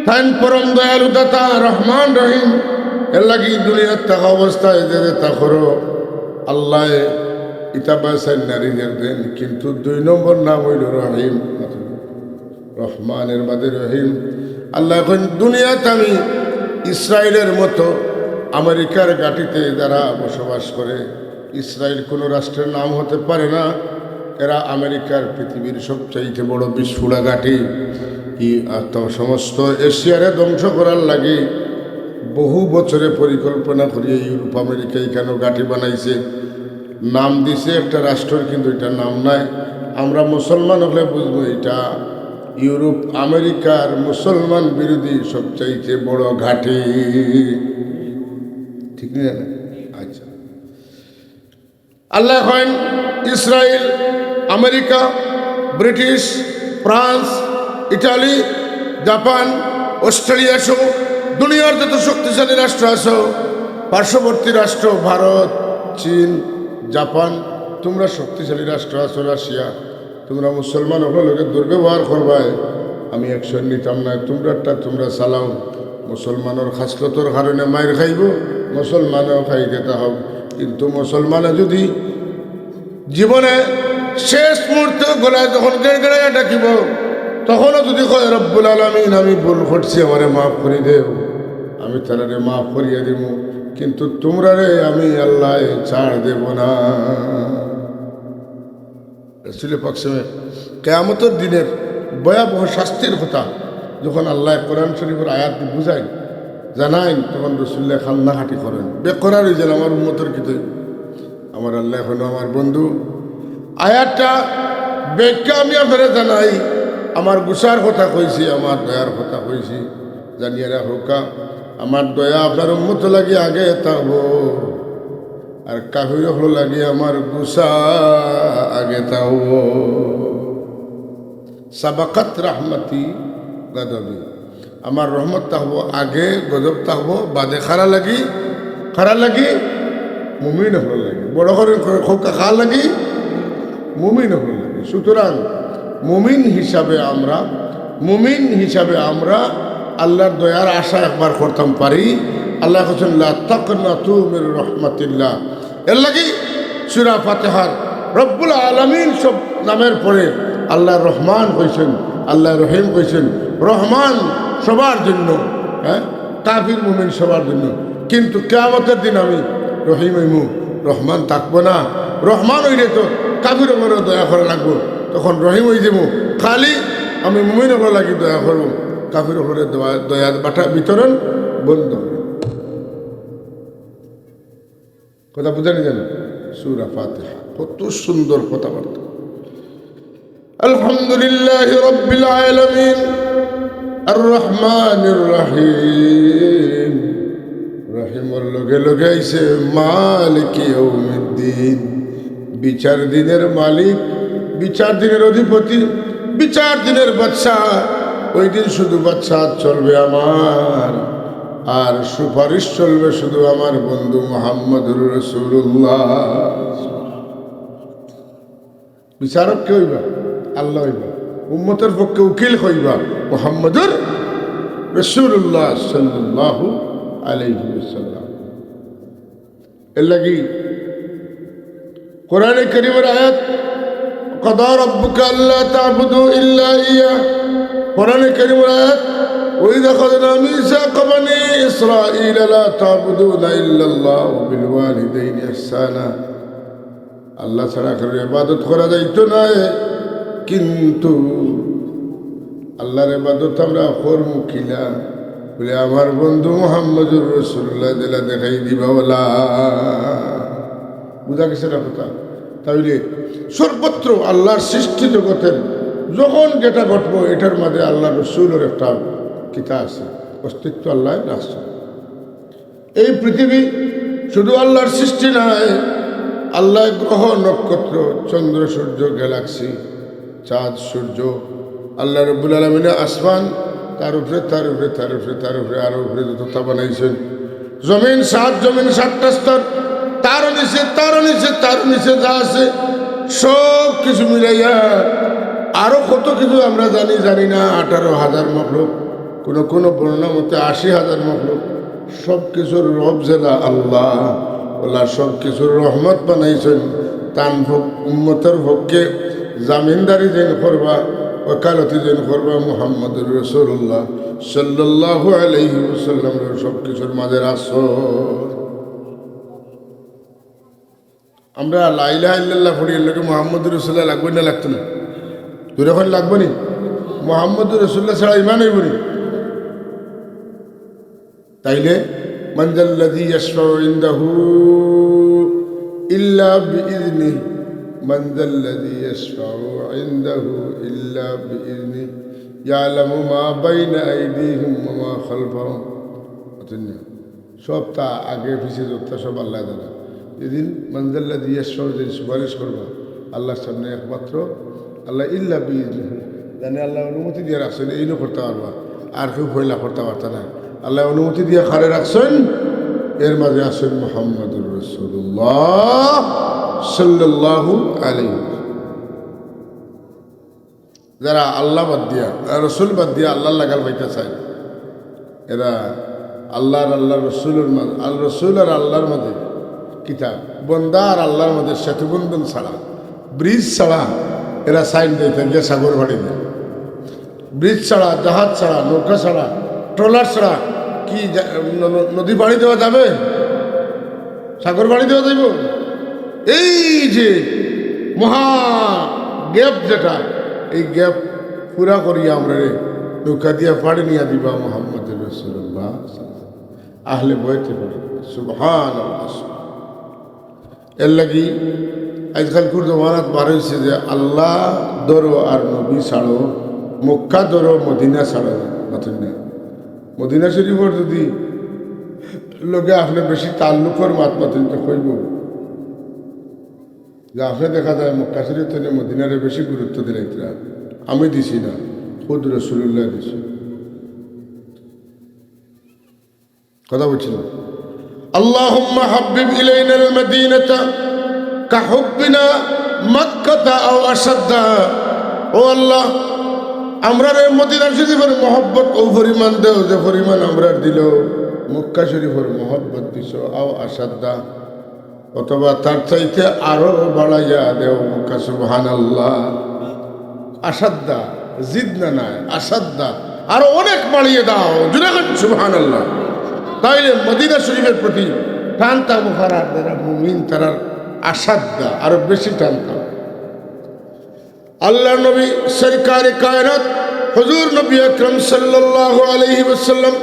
তাইন পরম দয়ালু দাতা, রহমান রহিম। এরলাগি দুনিয়াত থাকা অবস্থায় যে যেতা করো, আল্লায় ইতা বাছাইন না, রিজিক দেইন, কিন্তু দুই নম্বর নাম অইলো রহিম। রহমানের বাদে রহিম। আল্লায় কইন, দুনিয়াত আমি ইসরাইলের মতো আমেরিকার ঘাটিতে যারা বসবাস করে, ইসরাইল কোনো রাষ্ট্রের নাম হতে পারে না, এরা আমেরিকার পৃথিবীর সবচাইতে বড় বিস্ফোড়া ঘাটি। ই, আর তো সমস্ত এশিয়ারে ধ্বংস করার লাগি বহু বছরে পরিকল্পনা করিয়া ইউরোপ আমেরিকা ইখানো ঘাটি বানাইছে। নাম দিছে একটা রাষ্ট্রর, কিন্তু ইটার নাম নাই। আমরা মুসলমান অকলে বুঝবো, ইটা ইউরোপ আমেরিকার মুসলমান বিরোধী সবচাইতে বড় ঘাটি। ঠিক না? আচ্ছা, আল্লায় কইন, Israel, America, British, France, Italy, Japan, Australia সহ দুনিয়ার যত শক্তিশালী রাষ্ট্র আছো, পার্শ্ববর্তী রাষ্ট্র ভারত, চীন, জাপান, তুমরা শক্তিশালী রাষ্ট্র আছো, রাশিয়া, তুমরা মুসলমান অকলর লগে দুর্ব্যবহার করবায়, আমি action নিতাম নায়, তুমরারটা তুমরা চালাও। মুসলমানর খাসলতর কারণে মাইর খাইবো, মুসলমানেও খাইতে থাকউক, কিন্তু মুসলমানে যুদি জীবনে শেষ মুহূর্তে গলায় যখন গেড়গেড়াইয়া ডাকিবো, তখনও যুদি কয়, "রব্বুল আলামিন, আমি ভুল করছি, আমারে মাফ করি দেও", আমি তারারে মাফ করিয়া দিমু, কিন্তু তুমরারে আমি আল্লায় ছাড় দেব না। রসুলে পাক সাল্লাল্লাহু আলাইহি ওয়াসাল্লাম কিয়ামতর দিনের ভয়াবহ শাস্তির কথা যখন আল্লায় কোরআন শরীফর আয়াত দি বুঝাইন, জানাইন, তখন রসুলুল্লায় কান্নাকাটি করইন, বেকরার অইযাইন, আমার উম্মতর কিতা অইবো? আমার আল্লায় কইন, আমার বন্ধু, আয়াতটা ব্যাখ্যা আমি আপনারে জানাই, আমার গুছার কথা কইছি, আমার দয়ার কথা কইছি, জানিয়া রাখউক্কা, আমার দয়া আপনার উম্মতর লাগি আগে থাকবো, আর কাফির অকলর লাগি আমার গুছা আগে থাকবো। সাবাকাত রাহমাতি গাদাবি, আমার রহমত থাকবো আগে, গজব থাকবো বাদে। কারার লাগি? কারার লাগি? মুমিন অকলর লাগি। বড় করি কউক্কা, কার লাগি? মুমিন অকলর লাগি। সুতরাং মুমিন হিসাবে আমরা, মুমিন হিসাবে আমরা আল্লার দয়ার আশা একবার করতাম পারি। আল্লায় কইছইন, "লা তাকনাতু মির রাহমাতিল্লাহ।" এরলাগি সূরা ফাতিহার রব্বুল আলামিন সব নামের পরে আল্লায় রহমান কইছইন, আল্লায় রহিম কইছইন। রহমান সবার জন্য, হ্যাঁ, কাফির মুমিন সবার জন্য। কিন্তু কিয়ামতর দিন আমি রহিম অইমু, রহমান থাকবো না। রহমান অইলে তো কাফির অকলরে দয়া করা লাগবো, তখন রহিম অইযিমু। খালি আমি মুমিন অকলর লাগি দয়া করমু, কাফির অকলরে দয়া, দয়া বাটা বিতরণ বন্ধ। কথা বুঝা নি জানো? সূরা ফাতিহা, কত সুন্দর কথাবার্তা। আলহামদুলিল্লাহি রাব্বিল আলামিন, আর রহমানির রহিম। রহিমর লগে লগে আইছে মালিকি ইয়াউমিদ্দিন, বিচার দিনের মালিক, বিচার দিনের অধিপতি, বিচার দিনের বাদশা। ওই দিন শুধু বাদশা চলবে আমার, আর সুপারিশ চলবে শুধু আমার বন্ধু মুহাম্মদুর রাসূলুল্লাহ। বিচারক কে অইবা? আল্লাহ অইবা। উম্মতর পক্ষে উকিল কে অইবা? মুহাম্মদুর রাসূলুল্লাহ সাল্লাল্লাহু আলাইহি ওয়াসাল্লাম। এরলাগি কোরআনে কারীমর আয়াত, "ওয়া কাদা রাব্বুকা আল্লা তা'বুদু ইল্লা ইয়্যাহ।" কোরআনে কারীমর আয়াত, "ওয়া ইয আখাযনা মিসাকা বানি ইসরাঈলা লা তা'বুদুনা ইল্লাল্লাহ ওয়া বিল ওয়ালিদাইনি ইহসানা।" আল্লাহ ছাড়া কারোর ইবাদত করা যাইতো নায়, কিন্তু আল্লাহর ইবাদত আমরা করমু কিলা? বলে, আমার বন্ধু মুহাম্মদুর রাসূলুল্লাহ যেলা দেখাই দিবা অলা। বুঝা গেছে না কথা? তাইলে সর্বত্র আল্লাহর সৃষ্টি জগতের যখন যেটা ঘটবো, এটার মাঝে আল্লাহর রসুলর একটা কিতা আছে, অস্তিত্ব আল্লাহ রাখছে। এই পৃথিবী শুধু আল্লাহর সৃষ্টি নায়, আল্লাহ গ্রহ, নক্ষত্র, চন্দ্র, সূর্য, গ্যালাক্সি, চাঁদ, সূর্য, আল্লাহ রব্বুল আলামিনে আসমান, তার উপরে, তার উপরে, তার উপরে, তার উপরে, আরো উপরে যততা বানাইছইন। জমিন সাত, জমিন সাতটা স্তর, তারও নিচে, তারও নিচে, তারও নিচে যা আছে, সব কিছু মিলাইয়া আরো কত কিছু আমরা জানি, জানি না, আঠারো হাজার মখলুক, কোনো কোনো বর্ণনা মতে আশি হাজার মখলুক। সব কিছুর রব যেলা আল্লাহ, আল্লাহ সব কিছুর রহমত বানাইছইন। তান ফক-, উম্মতর পক্ষে জামিনদারি যেইন করবা, ওকালতি যেইন করবা মুহাম্মদুর রাসূলুল্লাহ সাল্লাল্লাহু আলাইহি ওয়াসাল্লাম সব কিছুর মাঝে রাখছইন। আমরা লা ইলাহা ইল্লাল্লাহ পড়ি, এর লগে মুহাম্মদুর রাসূলুল্লাহ লাগবো না, লাগতো না? জোরে কইন, লাগবো নি? মুহাম্মদুর রাসূলুল্লাহ ছাড়া ইমান অইবো নি? তাইলে, "মান যাল্লাযী ইয়াশফাউ ইনদাহু ইল্লা বিইজনিহি, মান যাল্লাযী ইয়াশফাউ ইনদাহু ইল্লা বিইজনিহি, ইয়ালামু মা বাইনা আইদিহিম ওয়া মা খালফাহুম।" বুঝছইন নি? সবতা আগে পিছে যততা সব আল্লায় জানে। যেদিন মান যাল্লাযী ইয়াশফাউ, যেদিন সুপারিশ করবা আল্লাহর সামনে, একমাত্র আল্লাহ, ইল্লা বিইজনিহি, জানে আল্লায় অনুমতি দিয়া রাখছইন, এইনও করতা পারবা, আর কেউ পয়লা করতা পারতা নায়। আল্লায় অনুমতি দিয়া কারে রাখছইন? এর মাঝে আছইন মুহাম্মদুর রাসূলুল্লাহ সাল্লাল্লাহু আলাইহি ওয়াসাল্লাম। যারা আল্লাহ বাদ দিয়া, যারা রসুল বাদ দিয়া আল্লাহর লাগাল পাইতা চায়, এরা আল্লাহ আর আল্লাহর রসুলর মাঝে, আল রসুল আর আল্লাহর মাঝে কিতা, বন্দা আর আল্লাহর মাঝে সেতুবন্ধন ছাড়া, ব্রিজ ছাড়া এরা চাইন যাইতা গিয়া সাগর পাড়ি দেয়। ব্রিজ ছাড়া, জাহাজ ছাড়া, নৌকা ছাড়া, ট্রলার ছাড়া কি জা-, ন-, ন-, নদী পাড়ি দেওয়া যাবে? সাগর পাড়ি দেওয়া যাইবো? এই যে মহা গ্যাপ যেটা, এই গ্যাপ পুরা করিয়া আমরারে নৌকা দিয়া পাড়ি নিয়া দিবা মুহাম্মদুর রাসূলুল্লাহ, আহলে বয়তে পাড়ি। সুবহানাল্লাহ। এর লাগি আজকালকুর জমানাত বার অইছে যে আল্লাহ ধরো আর নবী ছাড়ো, মক্কা ধরো, মদিনা ছাড়ো, মাতইন না। মদিনা শরীফর যদি লগে আপনে বেশি তাল্লুকর মাত মাতইন, তে কইবো যে আপনে দেখা যায় মক্কা শরীফ থাকি মদিনারে বেশি গুরুত্ব দিলাইতরা। আমি দিছি না, খুদ রাসূলুল্লাহ দিছি। কথা বুঝছইন? আল্লাহুম্মা হাব্বিব ইলাইনাল মাদিনাতা কাহুব্বিনা মাক্কাতা আও আশাদ্দা। ও আল্লাহ, আমরারে মদিনা শরীফর মহব্বত অউ পরিমাণ দেও, যে পরিমাণ আমরার দিলো মক্কা শরীফর মহব্বত দিছো, আও আশাদ্দা, অথবা তার চাইতে আরো বাড়াইয়া দেও। সুবহানাল্লাহ। আশাদ্দা, জিদ না নায়, আশাদ্দা, আরো অনেক বাড়িয়ে দাও। জোরে কইন সুবহানাল্লাহ। তাইলে মদিনা শরীফর প্রতি টান থাকবো কারার, যারা মুমিন তারার আশাদ্দা, আরো বেশি টান থাকবো। আল্লাহর নবী সরকারে কায়নাত হুজুর নবী আকরাম সাল্লাল্লাহু আলাইহি ওয়াসাল্লাম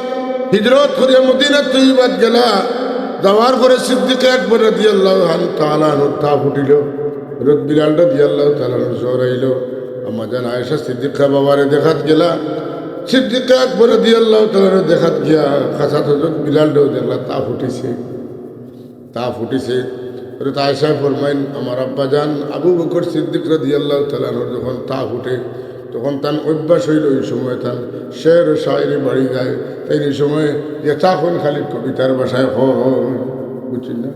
হিজরত করিয়া মদিনা তৈয়বাত গেলা। যাওয়ার পরে সিদ্দিক আকবর রাদিয়াল্লাহু আনহু তাআলা আনহুর তাপ উঠিল। হযরত বিলাল রাদিয়াল্লাহু তাআলা আনহুর জ্বর আইল। আম্মা জান আয়েশা সিদ্দিকা বাবারে দেখাত গেলা। সিদ্দিক আকবর রাদিয়াল্লাহু তাআলা আনহু দেখাত গিয়া খাসাত হযরত বিলালরেও দেখলা, তাপ উঠিছে। তাপ উঠিছে। হযরত আয়েশায় ফরমাইন, আমার আব্বা জান আবু বকর সিদ্দিক রাদিয়াল্লাহু তাআলা আনহুর যখন তাপ উঠে, তখন তান অভ্যাস অইল, ওই সময় তান শের ও শায়েরি বাড়ি যায়। তাইন এই সময় যেতা কইন খালি কবিতার ভাষায় কইন, বুঝছইন না?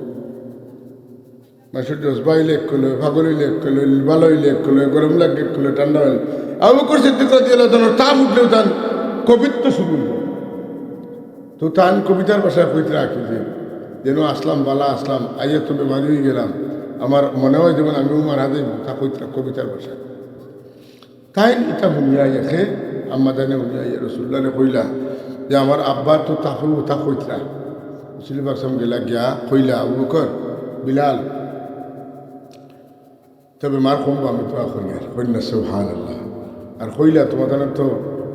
মানুষর জজবা অইলে এক কইলো, পাগল অইলে এক কইলো, ভালা অইলে এক কইলো, গরম লাগে এক কইলো, ঠান্ডা অইলে। আবু বকর সিদ্দিক রাদিয়াল্লাহু তাআলা আনহুর তাপ উঠলেও তান কবিত্ব শুরু অইল। তো তান কবিতার ভাষায় কইতরা কি যে, যেন আসলাম, ভালা আসলাম, আইয়া তো বেমারি অইগেলাম, আমার মনে অয় যেমন আমিও মারা যাইমু, তা কইতরা কবিতার ভাষায়। তাইন ইতা হুনিয়া আইয়া খে, আম্মা জানে হুনিয়া আইয়া রাসূলুল্লাহরে কইলা যে, আমার আব্বার তো তাপে অতা কইতরা। রাসূল পাক সাল্লাল্লাহু আলাইহি ওয়াসাল্লাম গেলা গিয়া কইলা, আবু বকর, বিলাল, তবে মার কম আমি দোয়া করি আর কইন না, সুবহানাল্লাহ। আর কইলা, তোমার তো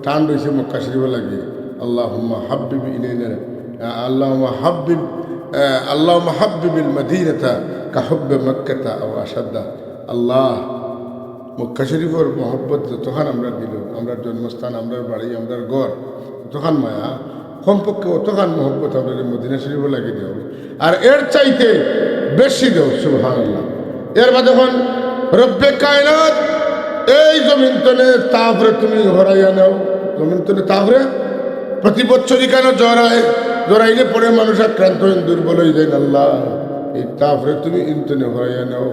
টান রইছে মক্কা শরীফর লাগি। আল্লাহুম্মা হাব্বিব ইলাইনা, আল্লাহুম্মা হাব্বিব, আল্লাহুম্মা হাব্বিবিল মাদিনাতা কাহুব্বি মাক্কাতা আও আশাদ্দা। আল্লাহ, মক্কা শরীফর মহব্বত যতখান আমরার দিল, আমরার জন্মস্থান, আমরার বাড়ি, আমরার ঘর, যতখান মায়া, কমপক্ষে অতখান মহব্বত আমরারে মদিনা শরীফর লাগি দেও। আর এর চাইতে বেশি দেও, সুবহানাল্লাহ। এর বাদে কইন, রব্বে কায়নাত, এই জমিন তনে তাপরে তুমি হরাইয়া নেও। জমিন তনে তাপরে প্রতি বছর ইখানো জ্বর আয়, জ্বর আইলে পরে মানুষ আক্রান্ত অইন, দুর্বল অইযাইন। আল্লাহ, এই তাপরে তুমি ইন তনে হরাইয়া নেও,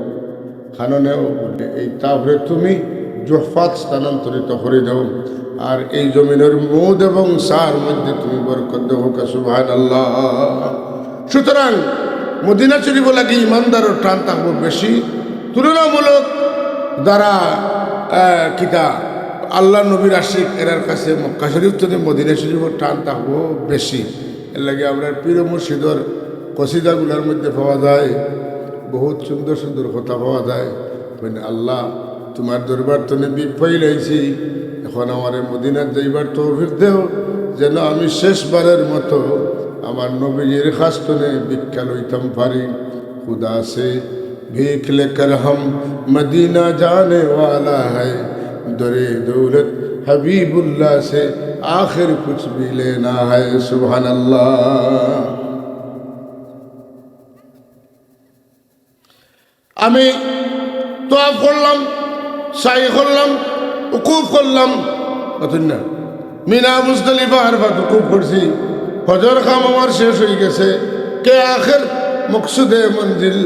খানো নেও, বলে এই তাপরে তুমি জুহফাত স্থানান্তরিত করি দেও, আর এই জমিনর মুদ এবং সার মধ্যে তুমি বরকত দেও। সুবহানাল্লাহ। সুতরাং মদিনা শরীফ লাগি ইমানদারর টান থাকবো বেশি, তুলনামূলক যারা, আহ, কিতা আল্লাহর নবীর আশিক, এরার কাছে মক্কা শরীফ তনে মদিনা শরীফর টান থাকবো বেশি। এর লাগি আমরার পীর মুর্শিদর কসিদাগুলার মধ্যে পাওয়া যায়, বহুত সুন্দর সুন্দর কথা পাওয়া যায়। মানে, আল্লাহ, তোমার দরবার তনে ভিক পাইলাইছি, এখন আমারে মদিনাত যাইবার তৌফিক দেও, যেন আমি শেষবারের মতো আমার নবীজির কাছ তনে ভিক্ষা লইতাম পারি। खुदा से भीख लेकर हम मदीना जाने वाला है, दरे दौलत हबीबुल्लाह से आखिर कुछ भी लेना है। সুবহানাল্লাহ। আমি তওয়াফ করলাম, সাই করলাম, উকুফ করলাম, বুঝছইন না? মিনা, মুজদালিফা, আরাফাত উকুফ করছি। হজর কাম আমার শেষ অই গেছে। কে আখের মকসুদে মঞ্জিল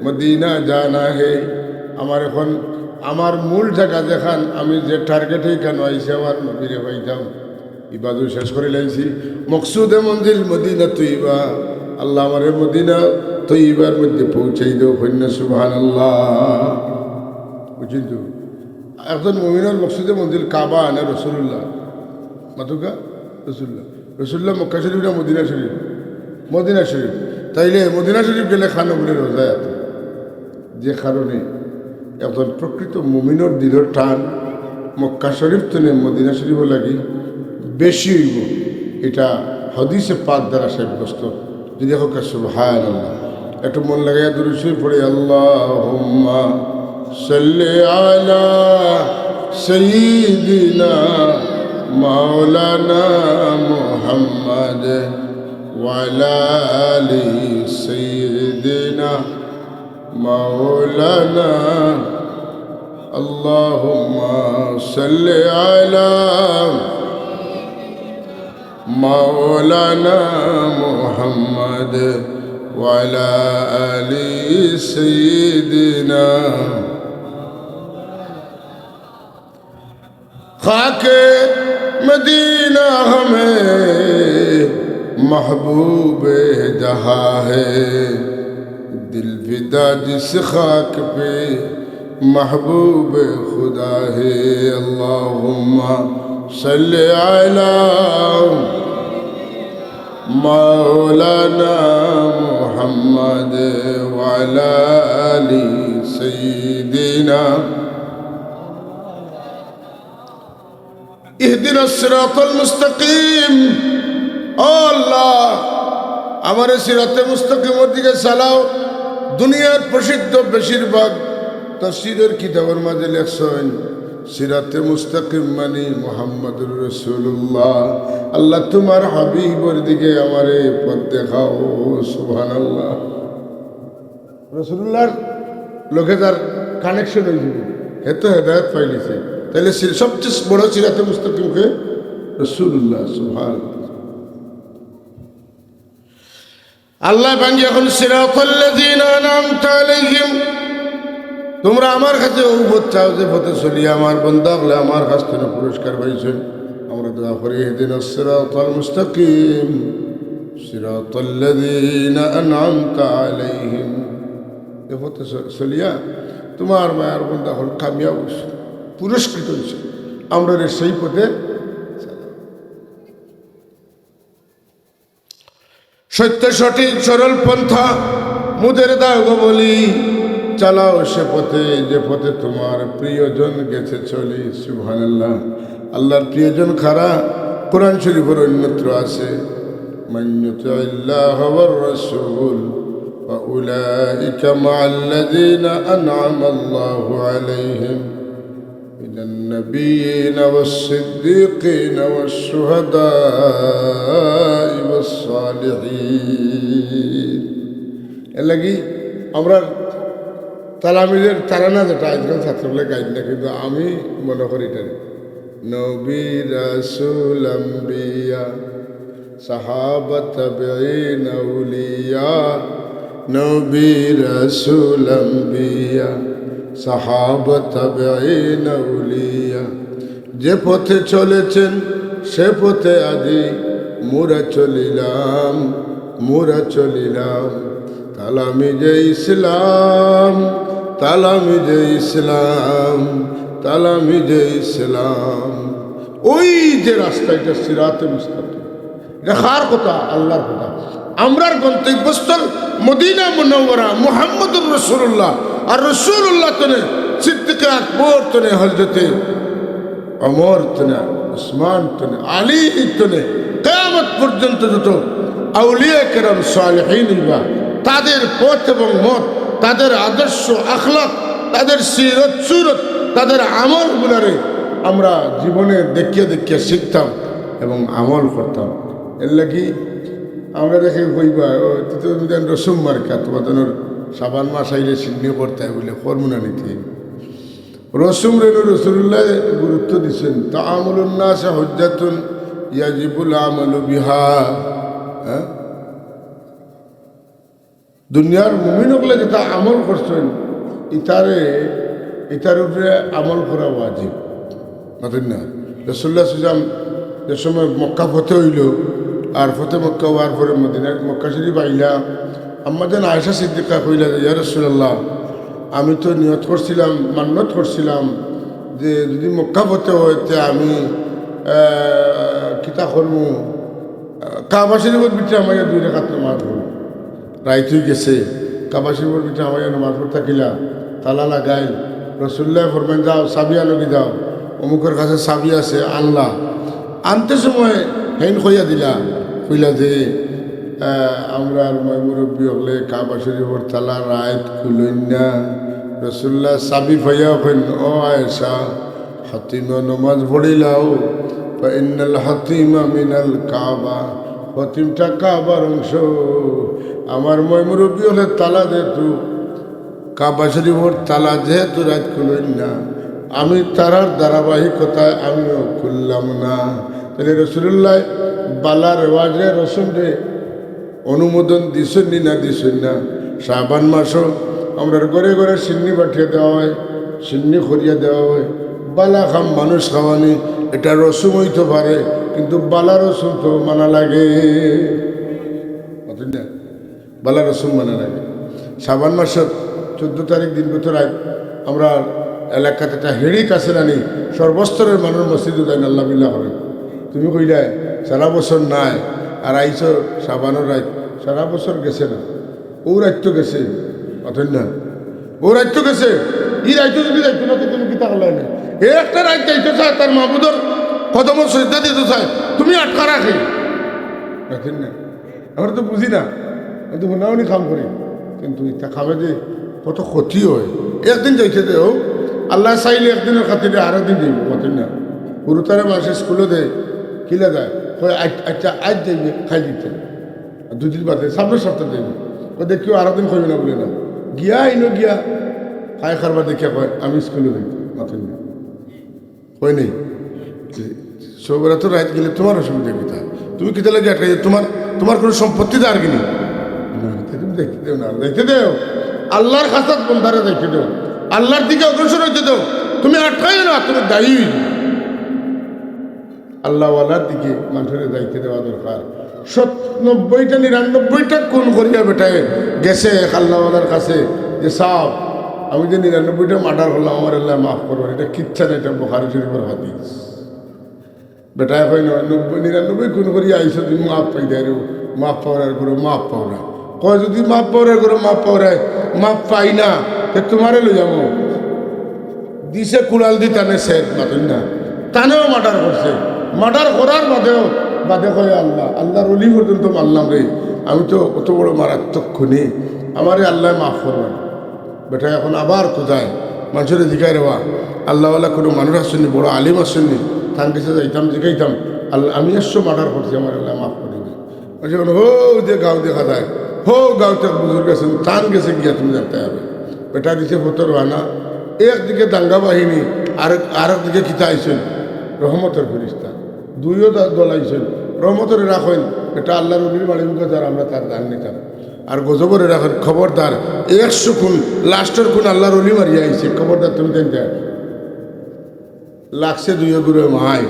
মদিনা জানা হে। আমার এখন আমার মূল জাগা যেখান, আমি যে টার্গেটে ইখানো আইছি, আমার নবীরে পাইতাম। ইবাদত শেষ করিলাইছি। মকসুদে মঞ্জিল মদিনা তৈবা। আল্লাহ, আমারে মদিনা তৈবার মধ্যে পৌঁছাই দেও। কইন না সুবহানাল্লাহ। বুঝছইন তো? একজন মুমিনর মকসুদে মঞ্জিল কাবা না রাসূলুল্লাহ? মাতুক্কা? রাসূলুল্লাহ। রাসূলুল্লাহ মক্কা শরীফ না মদিনা শরীফ? মদিনা শরীফ। তাইলে মদিনা শরীফ গেলে খানো বুলে রোজা এত। যে কারণে একজন প্রকৃত মুমিনর দিলর টান মক্কা শরীফ তনে মদিনা শরীফ লাগি বেশি অইবো, ইটা হাদিসে পাক দ্বারা সাব্যস্ত। যদি হোক সুবহানাল্লাহ, একটু মন লাগাইয়া দুরূদ শরীফ পড়ি, আল্লাহুম্মা সাল্লি আলা সাইয়্যিদিনা মাওলানা মুহাম্মাদ ওয়া আলা আলি সাইয়্যিদিনা مولانا، اللهم صل على مولانا محمد وعلى آل سيدنا. خاک مدینہ ہمیں محبوب جہاں ہے، دل فدا جس خاک پہ محبوب خدا ہے۔ اللہم صل علی مولانا محمد وعلی آل سیدنا اهدنا الصراط المستقيم। ও আল্লাহ, আমারে সিরাতে মুস্তাকিমর দিকে চালাও। দুনিয়ার প্রসিদ্ধ বেশিরভাগ তাফসীরের কিতাবর মাঝে লেখছইন, সিরাতে মুস্তাকিম মানি মুহাম্মাদুর রাসূলুল্লাহ। আল্লাহ, তোমার হাবিবর দিকে আমারে পথ দেখাও। সুবহানাল্লাহ। রাসূলুল্লাহর লগে যার কানেকশন অই যাইবো, হে তো হেদায়েত পাইলিছে। তাইলে সি-, সবচেয়ে বড় সিরাতে মুস্তাকিম কে? রাসূলুল্লাহ। সুবহানাল্লাহ। আল্লাহ পাক এখন সিরাতাল্লাযীনা আনআমতা আলাইহিম, তোমরা আমার কাছে অউ পথ চাও যে পথে চলিয়া আমার বন্দা অকলে আমার কাছ থাকি পুরস্কার পাইছইন। আমরা দোয়া করি, اهدنا الصراط المستقيم صراط الذين أنعمت عليهم। এ পথে চ-, চলিয়া তোমার মায়ার বন্দা অকল কামিয়াব অইছে, পুরস্কৃত অইছে। আমরারে সেই পথে চালাও। সত্য সঠিক সরল পন্থা মোদের দাও গো বলি, চালাও সে পথে যে পথে তোমার প্রিয়জন গেছে চলি। সুবহানাল্লাহ। আল্লাহর প্রিয়জন কারা? কোরআন শরীফর অন্যত্র আছে, من يطع الله والرسول فأولئك مع الذين أنعم الله عليهم من النبيين والصديقين والشهداء والصالحين। এর লাগি আমরার তালামিদের তারানা যেটা আজকাল ছাত্রগুলো গাইন না, কিন্তু আমি মনে করি এটা নবী রাসূল আম্বিয়া, সাহাবা তাবেঈন আউলিয়া। নবী রাসূল আম্বিয়া, সাহাবা তাবেঈন আউলিয়া। যে পথে চলেছেন সে পথে আজি মুরা চলিলাম, মুরা চলিলাম। তালামি যে ইসলাম, তালামি যে ইসলাম, তালামি যে ইসলাম। ওই যে রাস্তা, এটা সিরাতে মুস্তাকিম। এটা কার কথা? আল্লাহর কথা। আমরার গন্তব্যস্থল মদিনা মুনাওয়ারা, মুহাম্মদুর রাসূলুল্লাহ। আর রাসূলুল্লাহ তনে, সিদ্দিকে আকবর তনে, হযরতে ওমর তনে, উসমান তনে, আলী তনে, কিয়ামত পর্যন্ত যত আউলিয়া কেরাম সালেহিন অইবা, তাদের পথ এবং মত, তাদের আদর্শ, আখলাক, তাদের সিরত সুরত, তাদের আমলগুলারে আমরা জীবনে দেখিয়া দেখিয়া শিখতাম এবং আমল করতাম। এর লাগি আমরা দেখি কইবা, "ও, তুই তো যেন রসুম মার্কা, তোমার জন্য সাবান মাস আইলে সিন্নি করতায় বলে কর্ম না নিতে।" রসুম রেনু রসুলুল্লাহ গুরুত্ব দিছেন, "তাআমুলুন নাসে হুজ্জাতুন ইয়াজিবুল আমালু বিহা।" হ্যাঁ? দুনিয়ার মুমিন অকলে যেটা আমল করছেন, ইতারে, ইতার উপরে আমল করা ওয়াজিব। মাতইন না? রাসূলুল্লাহ সাল্লাল্লাহু আলাইহি ওয়াসাল্লাম যে সময় মক্কা ফতে অইল, আর ফতে মক্কা অওয়ার পরে মদিনা, মক্কা শরীফ আইলা, আম্মাজান আয়েশা সিদ্দিকা কইলা যে, "ইয়া রাসূলুল্লাহ, আমি তো নিয়ত করছিলাম, মান্নত করছিলাম যে যদি মক্কা ফতে অয়, তে আমি, আহ, কিতা করমু, আহ, কাবা শরীফর ভিতরে হামাইয়া দুই রাকাত নামাজ পড়মু।" রাইত অই গেছে, কাবা শরীফর ভিতরে হামাইয়া নামাজ পড়তা কিলা, তালা লাগাইল। রাসূলুল্লাহ ফরমাইন, "যাও, চাবি আনো গি যাও, অমুকর কাছে চাবি আছে, আনলা।" আনতে সময় হেইন কইয়া দিলা, কইলা যে, আহ, আমরার ময়-মুরব্বি অকলে কাবা শরীফর তালা রাইত খুলইন না। রাসূলুল্লাহ চাবি পাইয়া কইন, "ও আয়েশা, হাতিমা নমাজ পড়িলাও, ফাইন্নাল হাতিমা মিনাল কাবা, হাতিমটা কাবার অংশ।" আমার ময়-মুরব্বি অকলে তালা যেহেতু, কাবা শরীফর তালা যেহেতু রাইত খুলইন না, আমি তারার ধারাবাহিকতায় আমিও খুললাম না। তাইলে রাসূলুল্লাহ বালা রেওয়াজে রসুমরে অনুমোদন দিছইন নি না দিছইন না? শাবান মাসো আমরার ঘরে ঘরে সিন্নি বাটিয়া দেওয়া অয়, সিন্নি করিয়া দেওয়া অয়। বালা কাম মানুষ খাওয়ানি, এটা রসুম অইতো পারে, কিন্তু বালা রসুম তো মানা লাগে। মাতইন না? বালা রসুম মানা লাগে। শাবান মাসর চৌদ্দ তারিখ দিন গত রাইত আমরার এলাকাত একটা হেড়িক আছে নানি, সর্বস্তরের মানুষ মসজিদো যাইন, আল্লাহ বিল্লাহ করেন। তুমি কইলায় সারা বছর নাই, আর আইছো শাবানর রাইত, সারা বছর গেছে না, অউ রাইত তো গেছে, মাতইন না? অউ রাইত তো গেছে, ই রাইতো যদি যাইতো না, তে তুমি কিতা করলায় না? এ একটা রাইত যাইতো চায়, তার মাবুদর কদমো সজদা দিতো চায়, তুমি আটকা রাখি, মাতইন না? আমরা তো বুঝি না, আমি তো হুনাহুনি কাম করি, কিন্তু ইতা কামে যে কত ক্ষতি অয়। একদিন যাইতে দেও, আল্লায় চাইলে একদিনর খাতিরে আরো দিন যাইবো, মাতইন না? হুরুতারে মানষে স্কুলো দেয়, কিলা যায়, কয়, "আইজ, আইচ্ছা, আইজ যাইবে, খাই দিতে।" আর দুই দিন বাদে, সামনের সপ্তাহ যাইবে। কয়, "দেখিও, আরো দিন কইবে না বলে না।" গিয়া, ইনো গিয়া, খায় খারবার দেখিয়া কয়, "আমি স্কুলো যাইতে।" মাতইন না? কয় নাই? সবে রাইত গেলে তুমার অসুবিধা কিতা? তুমি কিতা লাগি আটকাই? তুমার, তুমার কুনু সম্পত্তি দার কিনি? না, তে তুমি যাইতে দেও না, যাইতে দেও। আল্লার খাছাত বন্দারে যাইতে দেও, আল্লার দিকে অগ্রসর অইতে দেও। তুমি আটকাইও না, তুমি দায়ী অইও। আল্লাওয়ালার দিকে মানষরে যাইতে দেওয়া দরকার। সত-, নব্বইটা, নিরানব্বইটা খুন করিয়া বেটায় গেছে এক আল্লাওয়ালার কাছে যে, "সাব, আমি যে নিরানব্বইটা মার্ডার করলাম, আমারে আল্লায় মাফ করবা।" ইটা কিচ্ছা না, ইটা বুখারী শরীফর হাদিস। বেটায় কয়, "নয়, নব্বই, নিরানব্বই খুন করিয়া আইছো, তুমি মাফ পাইতায় রে, মাফ পাওরায় করো, মাফ পাওরায়।" কয়, "যদি মাফ পাওরায় করো, মাফ পাওরায়, মাফ পাই না, তে তুমারে লই যাইমু।" দিছে কুড়াল দি তানে সেট, মাতইন না? তানেও মার্ডার করছে। মার্ডার করার বাদেও, বাদে কয়, "আল্লাহ, আল্লার অলি পর্যন্ত মারলাম রে, আমি তো অত বড় মারাত্মক খুনি, আমারে আল্লায় মাফ করবা।" বেটায় এখন আবার খুজায়, মানষরে জিগায়, "রে বা, আল্লাওয়ালা কুনু মানুষ আছইন নি, বড় আলিম আছইন নি, তান গেছে যাইতাম, জিগাইতাম, আল্লাহ, আমি একশো মার্ডার করছি, আমারে আল্লায় মাফ করি দেইন।" মানষে কয়, "হউ যে গাঁও দেখা যায়, হউ গাঁওত এক বুজুর্গ আছইন, তান গেছে গিয়া তুমি যাইতায় পারবায়।" বেটায় দিছে পথর রওয়ানা, একদিকে দাঙ্গা বাহিনী, আরেক, আরেকদিকে কিতা আইছইন, রহমতর ফিরিস্তা। দুইও দ-, দল আইছইন। রহমতরে রাখইন, এটা আল্লাহর অলির বাড়ি মুখা যার আমরা তার দান নিতাম। আর গজবরে রাখইন, খবরদার, একশো খুন, লাস্টর খুন আল্লাহর অলি মারিয়া আইছে, খবরদার তুমি জানতে। লাগছে দুইও গুরু মায়।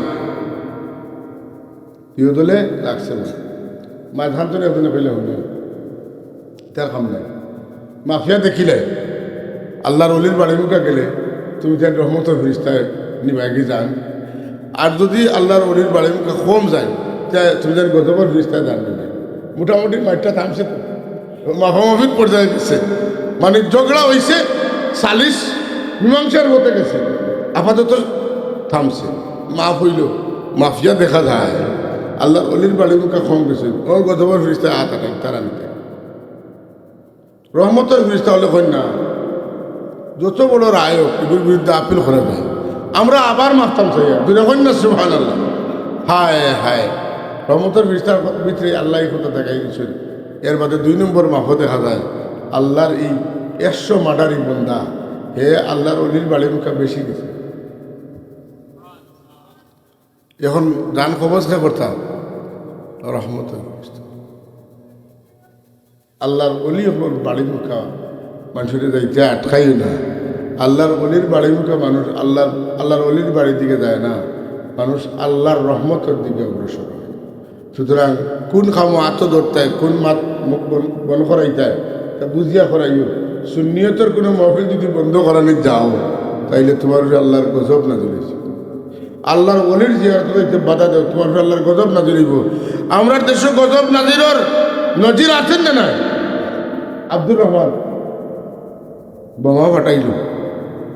ইহুদলে লাগছে না। মাঝখান তো একজনে পেলে হইল। তার কাম নাই। মাফিয়া দেখিলে, আল্লাহর অলির বাড়ি মুখা গেলে, তুমি তার রহমতর ফিরিস্তায় নিবাগি যান। আর যদি আল্লাহর অলির বাড়ি মুখা কম যায়, তে তুমি তার গজবর ফিরিস্তায় যান নিবে। মোটামুটি মাইটটা থামছে তো। মাফামাফির পর্যায়ে গেছে। মানে ঝগড়া হইছে, সালিশ মীমাংসার পথে গেছে। আপাতত থামছে। মাফ হইল। মাফিয়া দেখা যায়। আল্লাহর অলির বাড়ি মুখা কম গেছে। ওর গজবর ফিরিস্তায় আত আটাই, তারা নিতে। রহমতর ফিরিস্তা হলে কইন না। যত বড় রায় হোক, এগুলোর বিরুদ্ধে আপিল করা যায়। আমরা আবার মাফ চাইতাম চাইয়া। দূরে কইন না, সুবহানাল্লাহ। হায়, হায়। রহমতর ফিরিস্তার ভিতরে আল্লাহ এই কথা দেখাই দিচ্ছেন। এর বাদে দুই নম্বর মাফও দেখা যায়। আল্লাহর এই একশো মার্ডারি বন্দা, হে আল্লাহর অলির বাড়ি মুখা বেশি গেছে। এখন দান কবজ কে করতা? রহমতর ফিরিস্তা। আল্লাহর অলি অকলর বাড়ি মুখা মানুষরে যাইতে আটকাইও না। আল্লাহর অলির বাড়ি মুখা মানুষ আল্লাহর, আল্লাহর অলির বাড়ির দিকে যায় না, মানুষ আল্লাহর রহমতর দিকে অগ্রসর হয়। সুতরাং কোন কামো আতো ধরতায়, কোন মাত মুখ বন, বন করাইতায়, তা বুঝিয়া করাইও। সুন্নিয়তর কোনো মহফিল যদি বন্ধ করানি যাও, তাইলে তোমার উপরে আল্লাহর গজব নাজিল হইছে। আল্লাহর অলির জিয়ারত করতে বাধা দেও, তোমার উপরে আল্লাহর গজব নাজিল হইব। আমরার দেশো গজব নাজিলর নজির আছেন না নাই? আব্দুর রহমান বোমা ফাটাইল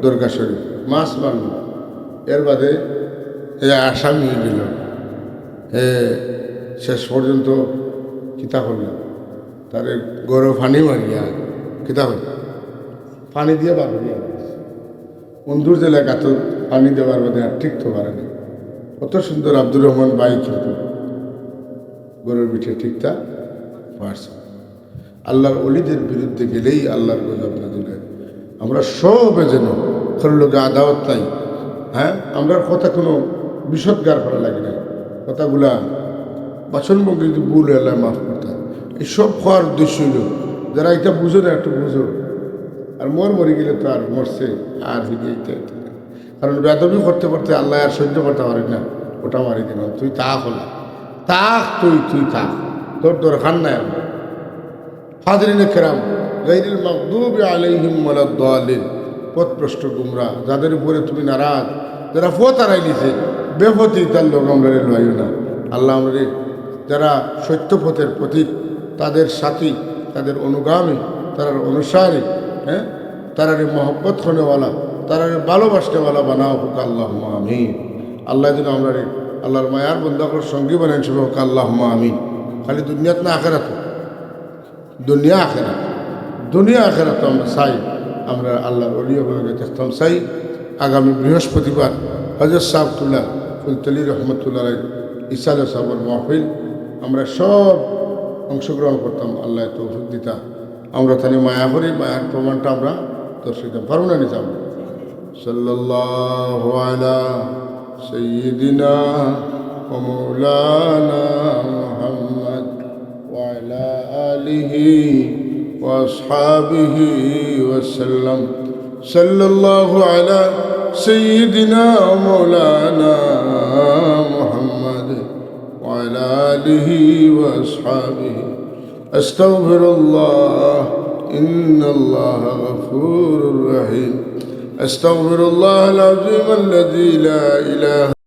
দরগা শরীফ, মাছ মারল, এর বাদে এ আসামি হয়ে গেল। এ শেষ পর্যন্ত কিতা করল? তারে গরো পানি মারিয়া কিতা করল? পানি দিয়া বার করিয়া আনছে। অন্দুর জেলা গাতত পানি দেওয়ার বাদে আর টিকতে পারে না। কত সুন্দর আব্দুর রহমান ভাই কিন্তু গরুর পিঠে টিকতা পারছে। আল্লাহর অলিদের বিরুদ্ধে গেলেই আল্লাহর গজব নাজিল হয়। আমরা সবে যেন কারোর লগে আদাওয়াত নাই। হ্যাঁ, আমরার কথা কোনো বিষদগার করা লাগে না। কথাগুলা বাচনভঙ্গি যদি ভুল হয়, আল্লাহ মাফ করতা। এই সব কওয়ার উদ্দেশ্য হইল, যারা এটা বুঝো না, একটু বুঝো। আর মর মরি গেলে তো আর মরছে, আর ফিরে আইতে আইতে না। কারণ বেয়াদবি করতে করতে আল্লাহ আর সহ্য করতে পারেন না, ওটা মারি দিন, তুই তা হলা, তা তুই, তুই তা, তোর দরকার নাই আমার। হাজিরিনে কেরাম, গাইরিল মাগদুবি আলাইহিম ওয়ালাদ্দালিন, পথভ্রষ্ট গুমরা, যাদের উপরে তুমি নারাজ, যারা পথ হারাই নিছে, বেপথি, তার লগে আমরারে লইও না। আল্লাহ আমরারে যারা সত্য পথের পথিক, তাদের সাথী, তাদের অনুগামী, তারার অনুসারী, হ্যাঁ, তারারে মহব্বত করনেওয়ালা, তারারে ভালোবাসনেওয়ালা বানাও, হোক আল্লাহুম্মা আমিন। আল্লাহ যেন আমরারে আল্লাহর মায়ার বন্দাগুলোর সঙ্গী বানাইন, সবে হোক আল্লাহুম্মা আমিন। খালি দুনিয়াত না আখেরাত, দুনিয়া আখেরাত, দুনিয়া আখেরাত আমরা চাই, আমরা আল্লাহর অলি অকলরে দেখতাম চাই। আগামী বৃহস্পতিবার হজরত সাবতুল্লাহ ফুলতলি রহমতুল্লাহ আলাইহির ইসালে সাবর মাহফিল, আমরা সব অংশগ্রহণ করতাম, আল্লাহ তৌফিক দিতা। আমরা তানে মায়া করি, মায়ার প্রমাণটা আমরা দর্শাইতাম পারবো না, নিতাম। সাল্লাল্লাহু আলা সাইয়্যিদিনা ওয়া মাওলানা মুহাম্মদ ওয়া আলা আলিহি ওয়া আসহাবিহি ওয়া সাল্লাম। সাল্লাল্লাহু আলা সাইয়্যিদিনা ওয়া মাওলানা মুহাম্মদ وعلى آله وأصحابه. أستغفر الله، إن الله غفور رحيم. أستغفر الله العظيم الذي لا إله